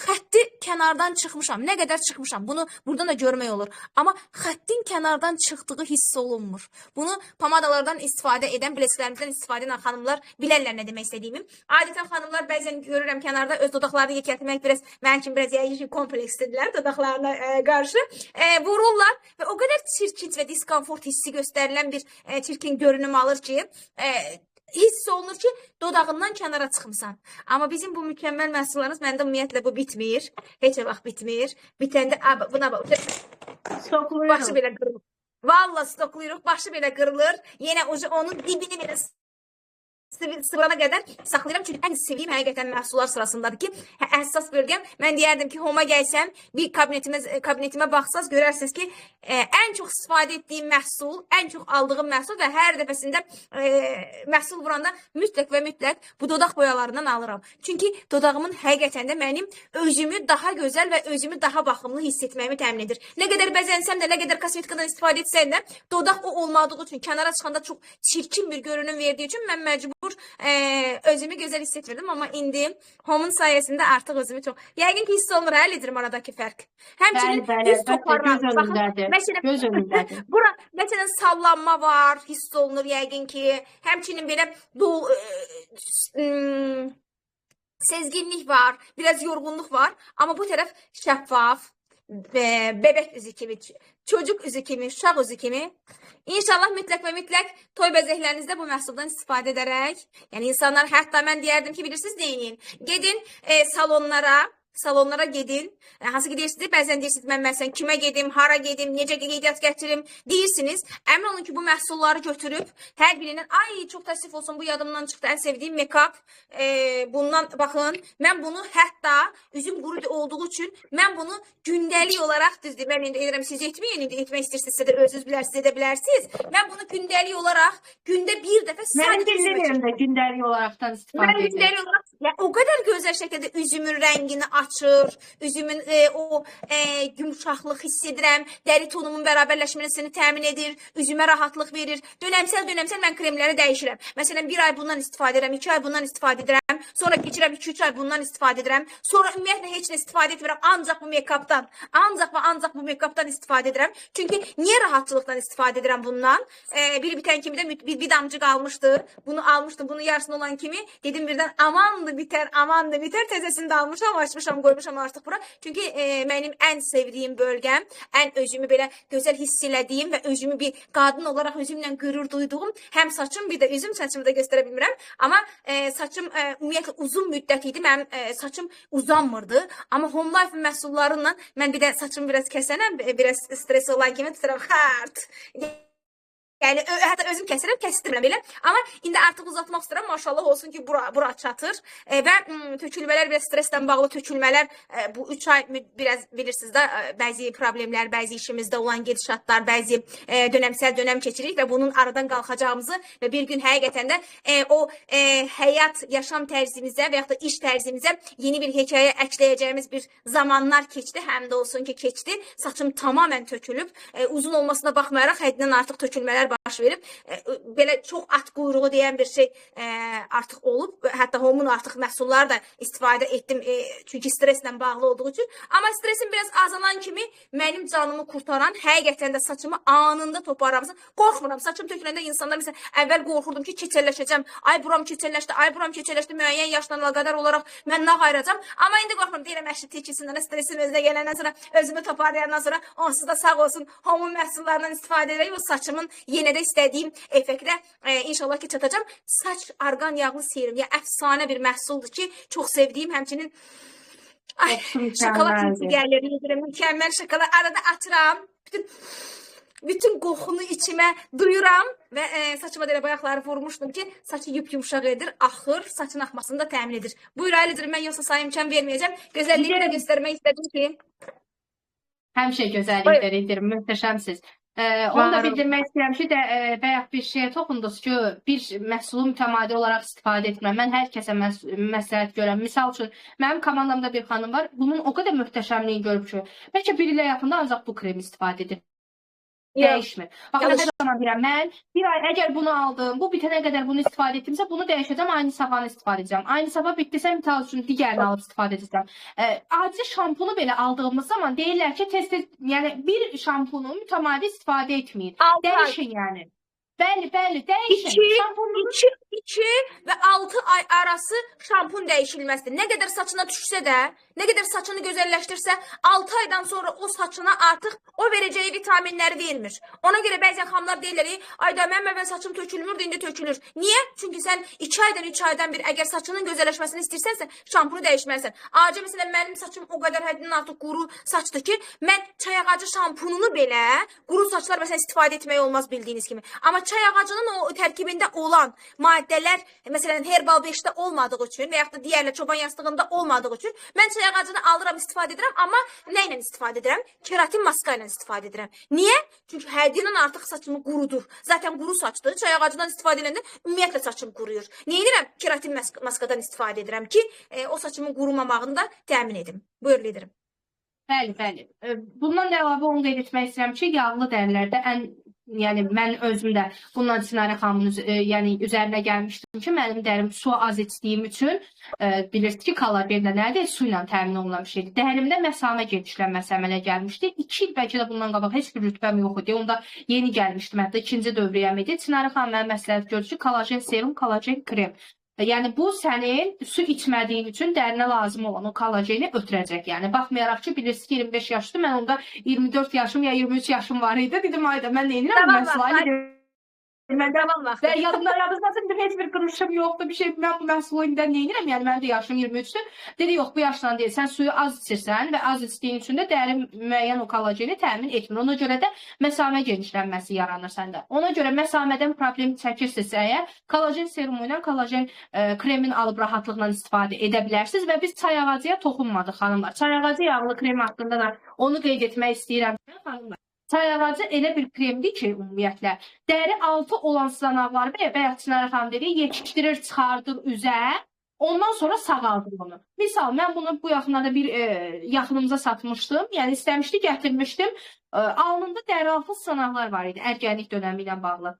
xətti kənardan çıxmışam, nə qədər çıxmışam, bunu buradan da görmək olur. Amma xəttin kənardan çıxdığı hiss olunmur. Bunu pomadalardan istifadə edən, bileziklərimizdən istifadə edən xanımlar bilərlər nə demək istədiyimi. Adətən xanımlar bəzən görürəm kənarda öz dodaqlarını yekəltmək biraz, mənim kimi biraz yəqin ki, komplekslidirlər dodaqlarına qarşı. Vururlar və o qədər çirkin və diskomfort hissi göstərilən bir çirkin görünüm alır ki, Hiss olunur ki, dodağından kənara çıxmısan. Amma bizim bu mükəmməl məhsullarımız məndə ümumiyyətlə bu bitmir. Heç vaxt bitmir. Bitəndə buna bax. Başı Stoklayırıq. belə qırılır. Valla stoklayırıq, başı belə qırılır. Yenə onun dibini belə sıvırana qədər saxlayıram. Çünki ən sevdiyim həqiqətən məhsullar sırasındadır ki, həssas bölgəm. Mən deyərdim ki, Homa gəlsəm, bir kabinetimə baxsaz görərsiniz ki, ən çox istifadə etdiyim məhsul, ən çox aldığım məhsul və hər dəfəsində məhsul vuranda mütləq və mütləq bu dodaq boyalarından alıram. Çünki dodağımın həqiqətən də mənim özümü daha gözəl və özümü daha baxımlı hiss etməyimi təmin edir. Nə qədər bəzənsəm də, nə qədər kosmetikadan istifadə etsəm də, dodaq o olmadığı üçün, kənara çıxanda çox çirkin bir görünüm verdiyi üçün mən məcbur özümü gözəl hiss etmirdim. Amma indi Home'un sayəsində artıq özümü çox... Yəqin ki, hiss olunur, hə, liderim aradakı fərq. Həmçinin Bəli, bəli, üz əlbəttə, toparlar. göz Baxın, önündədir. məsələn, Göz önündədir. bura, məsələn, sallanma var, hiss olunur yəqin ki. Həmçinin belə sezginlik var, biraz yorğunluq var. Amma bu tərəf şəffaf, bebek üzü kimi, çocuk üzü kimi, uşaq üzü kimi. İnşallah mütləq və mütləq toy bəzəklərinizdə bu məhsuldan istifadə edərək, yəni insanlar, hətta mən deyərdim ki, bilirsiniz neyin? Gedin salonlara gedin. Hansı ki deyirsiniz, bəzən deyirsiniz, mən məsələn kimə gedim, hara gedim, necə qeydiyyat gətirim deyirsiniz. Əmin olun ki, bu məhsulları götürüb hər birindən, ay çox təəssüf olsun, bu yadımdan çıxdı, ən sevdiyim make-up. Bundan baxın, mən bunu hətta üzüm quru olduğu üçün mən bunu gündəlik olaraq, düzdür, mən indi edirəm, siz etməyin, indi etmək istəyirsinizsə də özünüz bilərsiniz, edə bilərsiniz. Mən bunu gündəlik olaraq gündə bir dəfə Mənim sadəcə üzümə dinləyirəm də gündəlik olaraqdan Mən istifadə edir. gündəlik olaraq, yəni, o qədər gözəl şəkildə üzümün rəngini açır, üzümün o yumşaqlıq hiss edirəm, dəri tonumun bərabərləşməsini təmin edir, üzümə rahatlıq verir. Dönəmsəl mən kremləri dəyişirəm. Məsələn, bir ay bundan istifadə edirəm, 2 ay bundan istifadə edirəm, sonra keçirəm 2-3 ay bundan istifadə edirəm, sonra ümumiyyətlə heç nə istifadə etmirəm, ancaq bu make-updan, ancaq və ancaq bu make-updan istifadə edirəm. Çünki niyə rahatçılıqdan istifadə edirəm bundan? Biri bitən kimi də bir damcı qalmışdı, bunu almışdım, bunun yarısını olan kimi dedim birdən amandı bitər, amandı bitər, təzəsini də almışam, açmışam, qoymuşam artıq bura. Çünki mənim ən sevdiyim bölgəm, ən özümü belə gözəl hiss elədiyim və özümü bir qadın olaraq özümlə qürur duyduğum həm saçım, bir də üzüm, saçımı da göstərə bilmirəm. Amma saçım ümumiyyətlə uzun müddət idi, mənim saçım uzanmırdı. Amma Home Life məhsullarıyla mən bir də saçımı biraz kəsənəm, biraz stres olan kimi tuturam, xart. Yəni hətta özüm kəsirəm, kəsdirmirəm belə. Amma indi artıq uzatmaq istəyirəm. Maşallah olsun ki, bura çatır. Və tökülmələr, biraz stresslə bağlı tökülmələr bu 3 ay biraz bilirsiniz də bəzi problemlər, bəzi işimizdə olan gedişatlar, bəzi dönəmsəl dönəm keçiririk və bunun aradan qalxacağımızı və bir gün həqiqətən də o həyat, yaşam tərzimizə və yaxud da iş tərzimizə yeni bir hekayə əkləyəcəyimiz bir zamanlar keçdi. Həm də olsun ki, keçdi. Saçım tamamilə tökülüb. Uzun olmasına baxmayaraq həddindən artıq tökülmələr baş verib. Belə çox at quyruğu deyən bir şey artıq olub. Hətta Home'un artıq məhsulları da istifadə etdim. Çünki stresslə bağlı olduğu üçün. Amma stresim biraz azalan kimi mənim canımı qurtaran, həqiqətən də saçımı anında toparlamsın. Qorxmuram. Saçım töküləndə insanlar məsələn əvvəl qorxurdum ki, keçəlləşəcəm. Ay buram keçəlləşdi, ay buram keçəlləşdi. Müəyyən yaşla əlaqədar olaraq mən nə ayıracam. Amma indi qorxmuram. Deyirəm, əşi tekisindən, stresim özünə gələndən sonra, özümü toparlayandan sonra onsuz da sağ olsun Home'un məhsullarından istifadə edərək o saçımın yenə də istədiyim effektə inşallah ki çatacağam. Saç arqan yağlı serum, ya əfsanə bir məhsuldur ki, çox sevdiyim, həmçinin ay, şokolad hissi gəlir, mükəmməl şokolad. Arada açıram, bütün qoxunu içimə duyuram və saçıma da elə bayaqları vurmuşdum ki, saçı yup-yumşaq edir, axır, saçın axmasını da təmin edir. Buyur Alidir, mən yoxsa sayı imkan verməyəcəm. Gözəlliyini də göstərmək istədim ki. Həmişə gözəlliklər edir, möhtəşəmsiz. Onu da bildirmək istəyirəm ki, bayaq bir şeyə toxundunuz ki, bir məhsulu mütəmadi olaraq istifadə etmirəm. Mən hər kəsə məsləhət görürəm. Misal üçün, mənim komandamda bir xanım var, bunun o qədər möhtəşəmliyini görüb ki, bəlkə bir ilə yaxında ancaq bu kremi istifadə edir. Dəyişmir. Bax, mən hər zaman deyirəm, mən bir ay əgər bunu aldım, bu bitənə qədər bunu istifadə etdimsə, bunu dəyişəcəm, aynı safanı istifadə edəcəm. Aynı safa bitdisə, misal üçün, digərini alıb istifadə edəcəm. Adi şampunu belə aldığımız zaman deyirlər ki, tez-tez, yəni bir şampunu mütəmadi istifadə etməyin. Dəyişin yəni. Bəli, bəli, dəyişin. 2, Şampununu 2 və 6 ay arası şampun dəyişilməzdir. Nə qədər saçına düşsə də, nə qədər saçını gözəlləşdirsə, 6 aydan sonra o saçına artıq o verəcəyi vitaminləri vermir. Ona görə bəzən xanımlar deyirlər, ayda mənim əvvəl saçım tökülmürdü, indi tökülür. Niyə? Çünki sən 2 aydan, 3 aydan bir əgər saçının gözəlləşməsini istəyirsənsə, şampunu dəyişməlisən. Acı məsələn mənim saçım o qədər həddindən artıq quru saçdır ki, mən çay ağacı şampununu belə quru saçlar məsələn istifadə etmək olmaz bildiyiniz kimi. Amma çay ağacının o tərkibində olan maddələr, məsələn Herbal 5-də olmadığı üçün və yaxud da digərlər çoban yastığında olmadığı üçün mən çay ağacını alıram, istifadə edirəm, amma nə ilə istifadə edirəm? Keratin maska ilə istifadə edirəm. Niyə? Çünki həddindən artıq saçımı qurudur. Zaten quru saçdır. Çay ağacından istifadə edəndə ümumiyyətlə saçım quruyur. Nə edirəm? Keratin maskadan istifadə edirəm ki, o saçımın qurumamağını da təmin edim. Buyur liderim. Bəli, bəli. Bundan da əlavə onu qeyd etmək istəyirəm ki, yağlı dərilərdə ən, yəni mən özüm də bundan Çinarə xanımın yəni üzərinə gəlmişdim ki, mənim dərim su az içdiyim üçün bilirsiniz ki, kollagen də nədir? Su ilə təmin olunan bir şeydir. Dərimdə məsamə genişlənməsi əmələ gəlmişdi. 2 il bəlkə də bundan qabaq heç bir rütbəm yox idi. Onda yeni gəlmişdim, hətta ikinci dövriyyəm idi. Çinarə xanım mənə məsləhət gördü ki, kollagen serum, kollagen krem. Yəni bu sənin su içmədiyin üçün dərinə lazım olan o kollageni ötürəcək. Yəni baxmayaraq ki, bilirsiniz ki, 25 yaşdır, mən onda 24 yaşım ya 23 yaşım var idi. Dedim ayda mən nə edirəm bu məhsulu? Mən davam vaxtı. Və yadımda heç bir qırışım yoxdur, bir şey. Mən bu məhsulu indidən nə edirəm? Yəni mənim də yaşım 23-dür. Dedi yox, bu yaşdan deyil. Sən suyu az içirsən və az içdiyin üçün də dəri müəyyən o kollageni təmin etmir. Ona görə də məsamə genişlənməsi yaranır səndə. Ona görə məsamədən problem çəkirsinizsə əgər, kollagen serumu ilə kollagen kremin alıb rahatlıqla istifadə edə bilərsiniz və biz çay ağacıya toxunmadıq xanımlar. Çay ağacı yağlı krem haqqında da onu qeyd etmək istəyirəm xanımlar. Çay ağacı elə bir kremdir ki, ümumiyyətlə, dəri altı olan sızanaqları belə, bayaq Çinarə xanım dedi, yetişdirir, çıxardır üzə, ondan sonra sağaldır onu. Misal, mən bunu bu yaxınlarda bir yaxınımıza satmışdım, yəni istəmişdi, gətirmişdim. Alnında dəri altı sızanaqlar var idi, ərgənlik dönəmi ilə bağlı.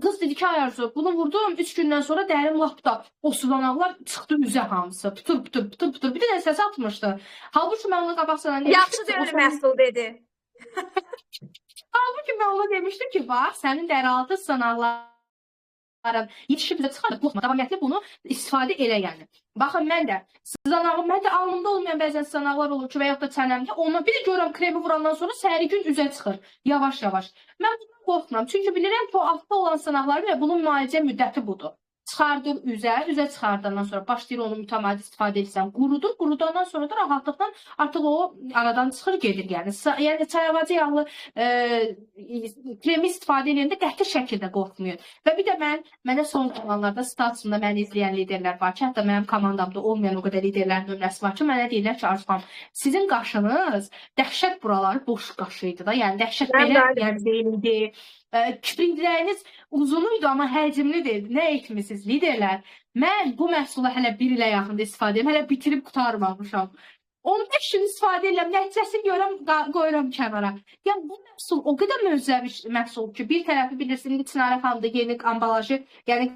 Qız dedi ki, ay Arzu, bunu vurdum, 3 gündən sonra dərim lap da o sızanaqlar çıxdı üzə hamısı, pıtır pıtır, pıtır pıtır, bir dənə səs atmışdı. Halbuki mən ona qabaq sana demişdim Yaxşı ki, deyil məhsul dedi. Halbuki mən ona demişdim ki, bax, sənin dəri altı sızanaqların yetişib də çıxardı, qorxma, davamiyyətli bunu istifadə elə yəni. Baxın, mən də sızanağım, mən də alnımda olmayan bəzən sızanaqlar olur ki, və yaxud da çənəmdə, ona bir də görürəm kremi vurandan sonra səhəri gün üzə çıxır, yavaş-yavaş. Mən bundan qorxmuram, çünki bilirəm ki, o altda olan sızanaqları və bunun müalicə müddəti budur. Çıxardır üzə, üzə çıxardandan sonra başlayır onu mütəmadi istifadə etsən, qurudur, qurudandan sonra da rahatlıqla artıq o aradan çıxır, gedir yəni. Yəni çay ağacı yağlı kremi istifadə edəndə qəti şəkildə qorxmayın. Və bir də mənə son zamanlarda statusumda məni izləyən liderlər var ki, hətta mənim komandamda olmayan o qədər liderlərin nömrəsi var ki, mənə deyirlər ki, Arzu xanım, sizin qaşınız dəhşət buraları boş qaşı idi da, yəni dəhşət belə, yəni deyildi. Kiprikləriniz uzun idi, amma həcmli deyildi. Nə etmisiniz liderlər? Mən bu məhsulu hələ bir ilə yaxında istifadə edirəm, hələ bitirib qurtarmamışam. 15 gün istifadə edirəm, nəticəsini görürəm, qoyuram kənara. Yəni bu məhsul o qədər möcüzəvi məhsul ki, bir tərəfi bilirsiniz, indi Çinarə xanım da yeni ambalajı, yəni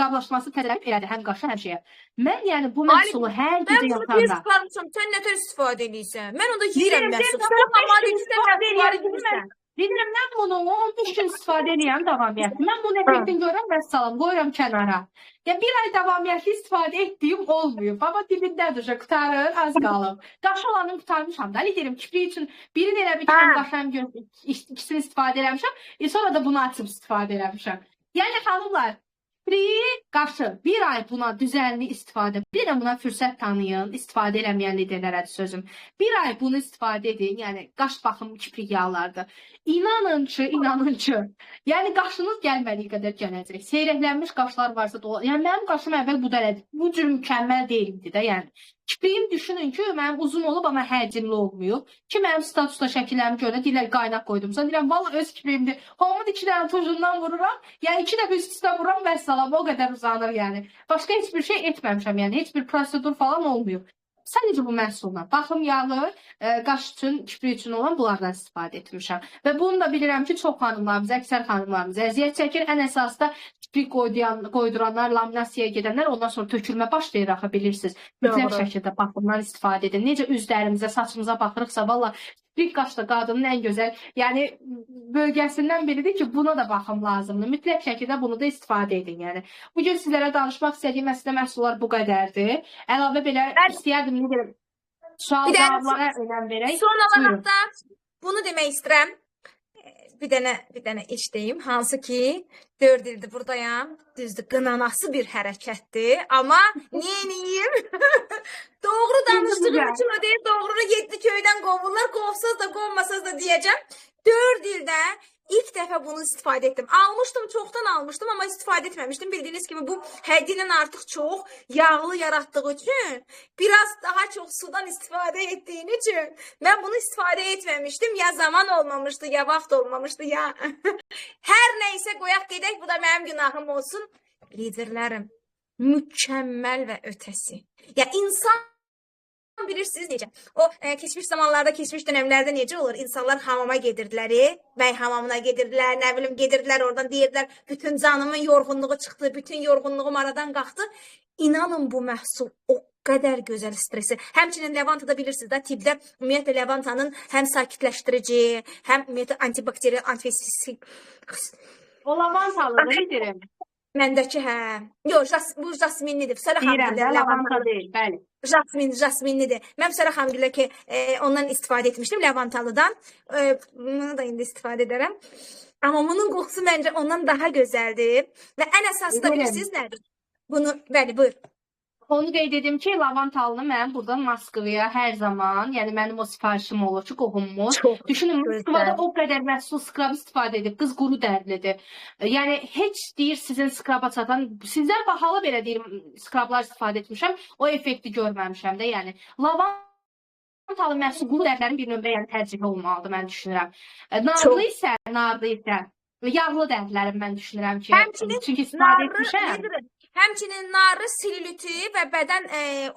qablaşması tələb elədi həm qaşa, həm şeyə. Mən yəni bu məhsulu hər gecə Mən bunu tez yatanda. qurtarmışam, sən nə tez istifadə edirsən? Mən onda yeyirəm məhsul. Sən Sən 15 gün istifadə edirsən. Bilirəm, mən bunu 15 gün istifadə edirəm davamiyyətli. Mən bunun effektini görürəm, vəssalam, qoyuram kənara. Yəni bir ay davamiyyətli istifadə etdiyim olmuyor. Baba dibindədir, qurtarır, az qalıb. Qaşı olanını qurtarmışam da. Liderim, kiprik üçün birini elə bir həm qaşı, həm göz, ikisini istifadə eləmişəm. Sonra da bunu açıb istifadə eləmişəm. Yəni xanımlar, kipriyi, qaşı bir ay buna düzənli istifadə, bir də buna fürsət tanıyın, istifadə eləməyən liderlərədir sözüm. Bir ay bunu istifadə edin, yəni qaş baxım kiprik yağlardır. İnanın ki, inanın ki, yəni qaşınız gəlmədiyi qədər gələcək. Seyrəklənmiş qaşlar varsa da, yəni mənim qaşım əvvəl bu dərəcə, bu cür mükəmməl deyildi də, yəni. Kipriyim düşünün ki, mənim uzun olub, amma həcmli olmayıb. Ki, mənim statusda şəkillərimi görür, deyirlər qaynaq qoydum. Sən deyirəm, valla öz kipriyimdir. Homun 2 dənə tujundan vururam, yəni 2 dəfə üst-üstə vururam, vəssalam, o qədər uzanır yəni. Başqa heç bir şey etməmişəm, yəni heç bir prosedur falan olmayıb. Sadəcə bu məhsulla baxım yağı, qaş üçün, kiprik üçün olan bunlardan istifadə etmişəm. Və bunu da bilirəm ki, çox xanımlarımız, əksər xanımlarımız əziyyət çəkir. Ən əsasda kiprik qoyduranlar, laminasiyaya gedənlər, ondan sonra tökülmə başlayır axı, bilirsiniz. Mütləq şəkildə baxımdan istifadə edin. Necə üzlərimizə, saçımıza baxırıqsa, valla Bir qaş da qadının ən gözəl, yəni bölgəsindən biridir ki, buna da baxım lazımdır. Mütləq şəkildə bunu da istifadə edin, yəni. Bu gün sizlərə danışmaq istədiyim əslində məhsullar bu qədərdir. Əlavə belə istəyərdim nə qədər sual cavablara önəm verək. Son olaraq da bunu demək istəyirəm. Bir dənə iş deyim, hansı ki 4 ildir buradayam. Düzdür, qınanası bir hərəkətdir, amma neyniyim? Doğru danışdığım üçün o deyir, doğrunu 7 köydən qovurlar, qovsaz da qovmasaz da deyəcəm. 4 ildə ilk dəfə bunu istifadə etdim. Almışdım, çoxdan almışdım, amma istifadə etməmişdim. Bildiyiniz kimi bu həddindən artıq çox yağlı yaratdığı üçün, biraz daha çox sudan istifadə etdiyin üçün mən bunu istifadə etməmişdim. Ya zaman olmamışdı, ya vaxt olmamışdı, ya hər nəysə qoyaq gedək, bu da mənim günahım olsun. Liderlərim, mükəmməl və ötəsi. Ya insan bilirsiniz necə? O keçmiş zamanlarda, keçmiş dönəmlərdə necə olur? İnsanlar hamama gedirdilər, bəy hamamına gedirdilər, nə bilim gedirdilər, oradan deyirdilər, bütün canımın yorğunluğu çıxdı, bütün yorğunluğum aradan qalxdı. İnanın bu məhsul o qədər gözəl stresi. Həmçinin lavantada bilirsiniz də, tibbdə ümumiyyətlə lavantanın həm sakitləşdirici, həm ümumiyyətlə antibakterial, antiseptik. O lavantalıdır, liderim. Məndəki hə. Yox, bu jasminlidir. Deyirəm də, lavanta deyil, bəli. Jasminlidir. Mən Sara xanımgilə ki, ondan istifadə etmişdim, lavantalıdan. Bunu da indi istifadə edərəm. Amma bunun qoxusu məncə ondan daha gözəldir. Və ən əsası da bilirsiniz nədir? Bunu, bəli, buyur. Onu qeyd edim ki, lavantalını mən buradan Moskvaya hər zaman, yəni mənim o sifarişim olur ki, qohumumuz. Düşünün, Moskvada o qədər məhsul skrab istifadə edib, qız quru dərlidir. Yəni, heç deyir sizin skraba çatan, sizdən bahalı belə deyir, skrablar istifadə etmişəm, o effekti görməmişəm də, yəni. Lavantalı məhsul quru dərlərin bir nömrə, yəni tərcihi olmalıdır, mən düşünürəm. Narlı isə, yağlı dərlərim mən düşünürəm ki, çünki istifadə etmişəm. Həmçinin narı selüliti və bədən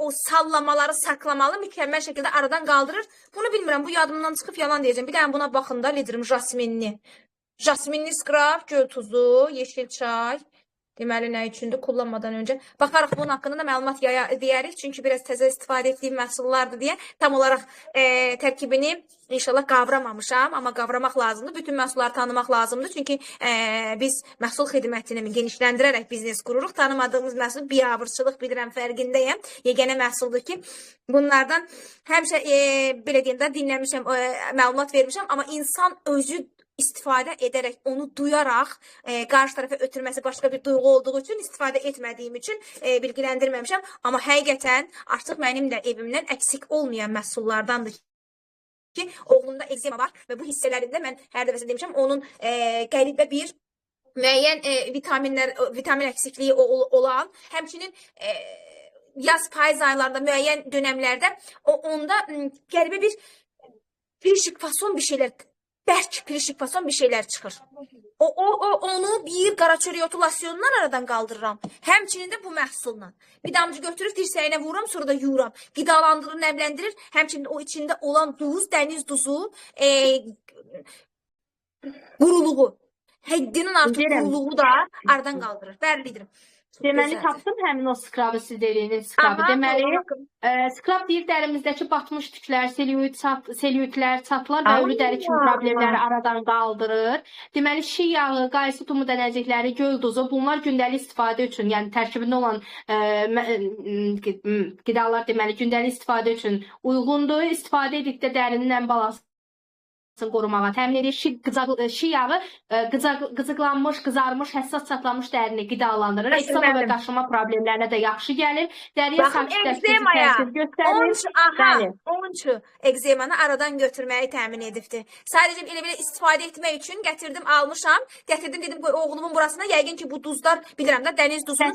o sallamaları saxlamalı mükəmməl şəkildə aradan qaldırır. Bunu bilmirəm, bu yadımdan çıxıb yalan deyəcəm. Bir dənə buna baxın da, liderim jasminli. Jasminli skrab, göl tuzu, yeşil çay. Deməli, nə üçündür kullanmadan öncə. Baxarıq bunun haqqında da məlumat deyərik. Çünki biraz təzə istifadə etdiyim məhsullardır deyə tam olaraq tərkibini inşallah qavramamışam. Amma qavramaq lazımdır. Bütün məhsulları tanımaq lazımdır. Çünki biz məhsul xidmətini genişləndirərək biznes qururuq. Tanımadığımız məhsul biabırçılıq bilirəm, fərqindəyəm. Yeganə məhsuldur ki, bunlardan həmişə belə deyim də dinləmişəm, məlumat vermişəm. Amma insan özü istifadə edərək, onu duyaraq qarşı tərəfə ötürməsi başqa bir duyğu olduğu üçün istifadə etmədiyim üçün bilgiləndirməmişəm. Amma həqiqətən artıq mənim də evimdən əksik olmayan məhsullardandır ki, oğlumda ekzema var və bu hissələrində mən hər dəfəsində demişəm, onun qəribə bir müəyyən vitamin əksikliyi olan, həmçinin yaz payız aylarında müəyyən dönəmlərdə onda qəribə bir pirişik fason bir şeylər, bərk pirişik fason bir şeylər çıxır. Onu bir qaraçörək otu losyonundan aradan qaldırıram. Həmçinin də bu məhsulla. Bir damcı götürüb dirsəyinə vururam, sonra da yuyuram. Qidalandırır, nəmləndirir. Həmçinin o içində olan duz, dəniz duzu, quruluğu, həddinin artıq quruluğu da aradan qaldırır. Bəli, liderim. Deməli, tapdım həmin o skrabı, siz dediyiniz skrabı. Deməli, skrab deyir dərimizdəki batmış tüklər, selüitlər, çatlar və ölü dəri kimi problemləri aradan qaldırır. Deməli, şiy yağı, qaysı tumu dənəcikləri, göl duzu, bunlar gündəlik istifadə üçün, yəni tərkibində olan qidalar deməli, gündəlik istifadə üçün uyğundur. İstifadə edikdə dərinin ən balansını qorumağa təmin edir. Şiy yağı qıcıqlanmış, qızarmış, həssas çatlamış dərini qidalandırır. Ekzema və qaşınma problemlərinə də yaxşı gəlir. Dəriyə sakitləşdirici təsir göstərir. Onun üçün ekzemanı aradan götürməyi təmin edibdir. Sadəcə elə belə istifadə etmək üçün gətirdim, almışam. Gətirdim, dedim, qoy oğlumun burasına. Yəqin ki, bu duzlar, bilirəm də, dəniz duzunu.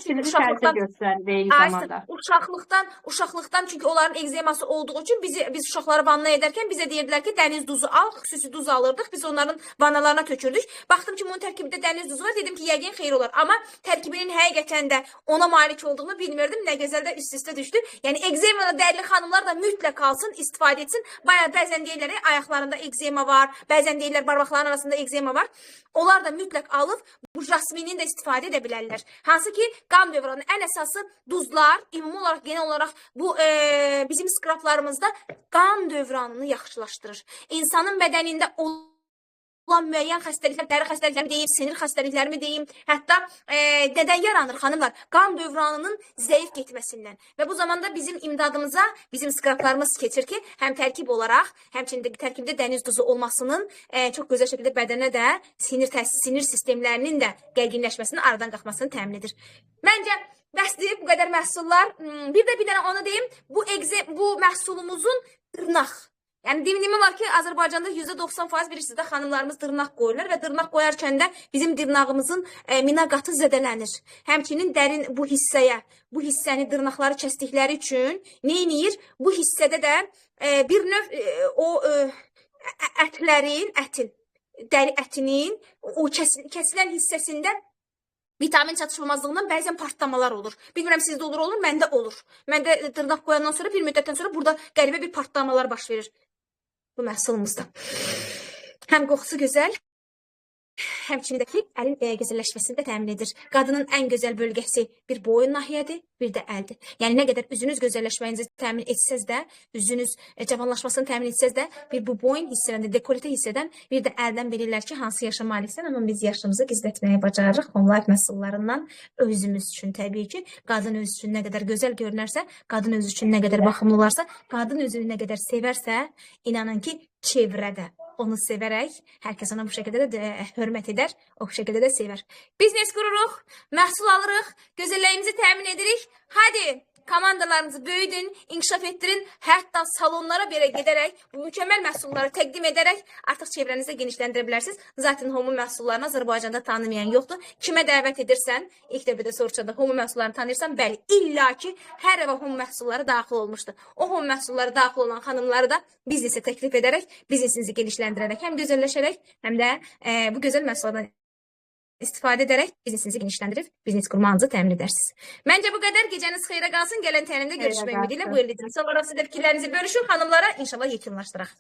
Uşaqlıqdan, çünki onların ekzeması olduğu üçün biz uşaqları vanna edərkən bizə deyirdilər ki, dəniz duzu al, xüsusi xüsusi duz alırdıq. Biz onların vanalarına tökürdük. Baxdım ki, bunun tərkibində dəniz duzu var. Dedim ki, yəqin xeyir olar. Amma tərkibinin həqiqətən də ona malik olduğunu bilmirdim. Nə gözəl də üst-üstə düşdü. Yəni ekzemalı dərili xanımlar da mütləq alsın, istifadə etsin. Bayaq bəzən deyirlər, ayaqlarında ekzema var, bəzən deyirlər barmaqların arasında ekzema var. Onlar da mütləq alıb bu jasminin də istifadə edə bilərlər. Hansı ki, qan dövranı ən əsası duzlar, ümumi olaraq, genel olaraq bu bizim skraplarımızda qan dövranını yaxşılaşdırır. İnsanın bədənində olan müəyyən xəstəliklər, dəri xəstəliklərimi deyim, sinir xəstəliklərimi deyim, hətta nədən yaranır xanımlar? Qan dövranının zəif getməsindən. Və bu zamanda bizim imdadımıza bizim skraplarımız keçir ki, həm tərkib olaraq, həmçinin də tərkibdə dəniz duzu olmasının çox gözəl şəkildə bədənə də sinir sistemlərinin də gərginləşməsinin, aradan qalxmasını təmin edir. Məncə bəsdir bu qədər məhsullar. Bir də bir dənə onu deyim, bu məhsulumuzun dırnaq. Yəni demək olar ki, Azərbaycanda %90% bilirsiniz də xanımlarımız dırnaq qoyurlar və dırnaq qoyarkən də bizim dırnağımızın mina qatı zədələnir. Həmçinin dərin bu hissəyə, bu hissəni dırnaqları kəsdikləri üçün nə eləyir? Bu hissədə də bir növ o ətlərin, dəri ətinin o kəsilən hissəsində vitamin çatışmamazlığından bəzən partlamalar olur. Bilmirəm sizdə olur, məndə olur. Məndə dırnaq qoyandan sonra bir müddətdən sonra burada qəribə bir partlamalar baş verir bu məhsulumuzda. Həm qoxusu gözəl, həmçinin də ki, əlin gözəlləşməsini də təmin edir. Qadının ən gözəl bölgəsi bir boyun nahiyədir, bir də əldir. Yəni nə qədər üzünüz gözəlləşməyinizi təmin etsəz də, üzünüz cavanlaşmasını təmin etsəz də, bir bu boyun hissədən, dekoltə hissədən, bir də əldən bilirlər ki, hansı yaşa maliksən, amma biz yaşımızı gizlətməyə bacarırıq. Home Life məhsullarından özümüz üçün təbii ki, qadın özü üçün nə qədər gözəl görünərsə, qadın özü üçün nə qədər baxımlı olarsa, qadın özünü nə qədər sevərsə, inanın ki, çevrədə onu sevərək, hər kəs ona bu şəkildə də hörmət edər, o şəkildə də sevər. Biznes qururuq, məhsul alırıq, gözəlliyimizi təmin edirik. Hadi komandalarınızı böyüdün, inkişaf etdirin, hətta salonlara belə gedərək, bu mükəmməl məhsulları təqdim edərək artıq çevrənizdə genişləndirə bilərsiniz. Zaten Homu məhsullarını Azərbaycanda tanımayan yoxdur. Kimə dəvət edirsən, ilk dəfədə soruşanda Homu məhsullarını tanıyırsan, bəli, illa ki, hər evə Homu məhsulları daxil olmuşdur. O Homu məhsulları daxil olan xanımları da biznesə təklif edərək, biznesinizi genişləndirərək, həm gözəlləşərək, həm də bu gözəl məhsullardan istifadə edərək biznesinizi genişləndirib biznes qurmağınızı təmin edərsiniz. Məncə bu qədər. Gecəniz xeyrə qalsın. Gələn təlimdə görüşmək ümidi ilə. Buyurun liderim. Sonra siz də fikirlərinizi bölüşün. Xanımlara inşallah yekunlaşdıraq.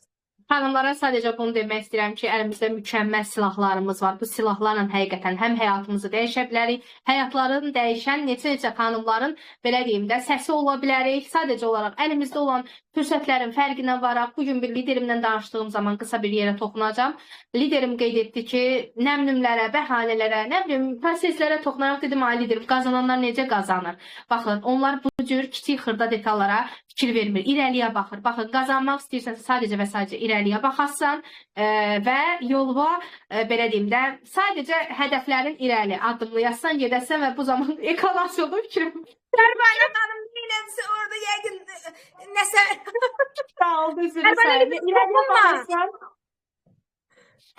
Xanımlara sadəcə bunu demək istəyirəm ki, əlimizdə mükəmməl silahlarımız var. Bu silahlarla həqiqətən həm həyatımızı dəyişə bilərik, həyatların dəyişən neçə-neçə xanımların, belə deyim də, səsi ola bilərik. Sadəcə olaraq əlimizdə olan fürsətlərin fərqinə varaq. Bugün bir liderimlə danışdığım zaman qısa bir yerə toxunacağam. Liderim qeyd etdi ki, nəmnümlərə, bəhanələrə, nə bilim, proseslərə toxunaraq dedim, ay liderim, qazananlar necə qazanır? Baxın, onlar bu cür kiçik xırda detallara fikir vermir, irəliyə baxır. Baxın, qazanmaq istəyirsənsə sadəcə və sadəcə irəliyə baxarsan və yolva, belə deyim də, sadəcə hədəflərin irəli addımlayasan, gedəsən və bu zaman ekran açıldı fikrim. Pərvanə xanım neyləmsə orada yəqin nəsə... Sağ ol, üzrü səni. İrəliyə baxarsan,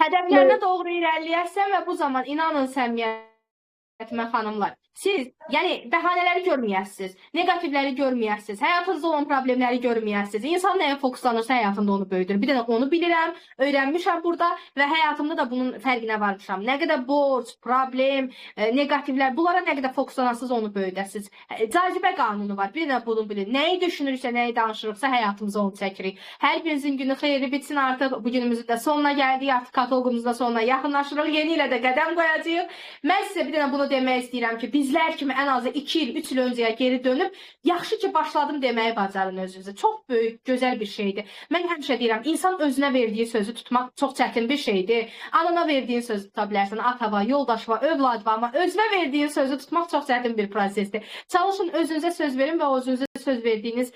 hədəflərinə doğru irəliləyərsən və bu zaman inanın səmimiyyətimə xanımlar, siz, yəni bəhanələri görməyəsiniz, neqativləri görməyəsiniz, həyatınızda olan problemləri görməyəsiniz. İnsan nəyə fokuslanırsa həyatında onu böyüdür. Bir dənə onu bilirəm, öyrənmişəm burada və həyatımda da bunun fərqinə varmışam. Nə qədər borc, problem, neqativlər, bunlara nə qədər fokuslanarsınız onu böyüdəsiniz. Cazibə qanunu var, bir dənə bunu bilin. Nəyi düşünürüksə, nəyi danışırıqsa həyatımıza onu çəkirik. Hər birinizin günü xeyirli bitsin artıq. Bu günümüzün də sonuna gəldik, artıq kataloqumuzun da sonuna yaxınlaşırıq. Yeni ilə də qədəm qoyacağıq. Mən sizə bir dənə bunu demək istəyirəm ki, bizlər kimi ən azı 2 il, 3 il öncəyə geri dönüb, yaxşı ki başladım deməyi bacarın özünüzə. Çox böyük, gözəl bir şeydir. Mən həmişə deyirəm, insan özünə verdiyi sözü tutmaq çox çətin bir şeydir. Anana verdiyin sözü tuta bilərsən, atava, yoldaşva, övladva, amma özünə verdiyin sözü tutmaq çox çətin bir prosesdir. Çalışın, özünüzə söz verin və özünüzə söz verdiyiniz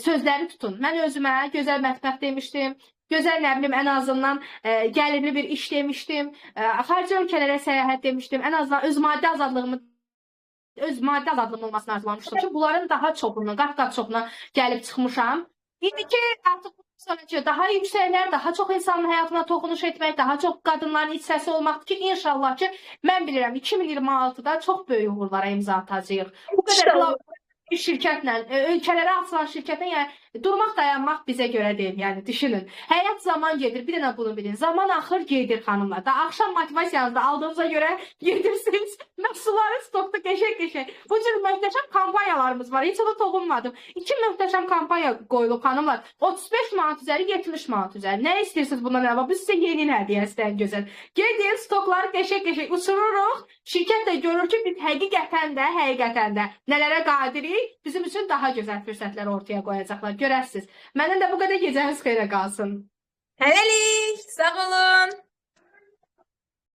sözləri tutun. Mən özümə gözəl mətbəx demişdim. Gözəl, nə bilim, ən azından gəlirli bir iş demişdim, xarici ölkələrə səyahət demişdim, ən azından öz maddi azadlığımı, olmasını arzulamışdım ki, bunların daha çoxuna, qat-qat çoxuna gəlib çıxmışam. İndiki artıq sonraki daha yüksəklər, daha çox insanın həyatına toxunuş etmək, daha çox qadınların iç səsi olmaqdır ki, inşallah ki, mən bilirəm 2026-da çox böyük uğurlara imza atacağıq. Bu qədər bir şirkətlə, ölkələrə atılan şirkətlə, yəni Durmaq, dayanmaq bizə görə deyil, yəni düşünün. Həyat zaman gedir, bir dənə bunu bilin. Zaman axır gedir xanımlar. Da axşam motivasiyanızı da aldığınıza görə gedirsiniz. Məhsulları stokda qəşəng-qəşəng. Bu cür möhtəşəm kampaniyalarımız var. Heç ona toxunmadım. İki möhtəşəm kampaniya qoyulub xanımlar. 35 manat üzəri, 70 manat üzəri. Nə istəyirsiniz bundan əlavə? Bu sizə yeni il hədiyyəsi ən gözəl. Gedin, stokları qəşəng-qəşəng uçururuq. Şirkət də görür ki, biz həqiqətən də nələrə qadirik. Bizim üçün daha gözəl fürsətlər ortaya qoyacaqlar. Görərsiniz. Məndən də bu qədər, gecəniz xeyrə qalsın. Hələlik, sağ olun.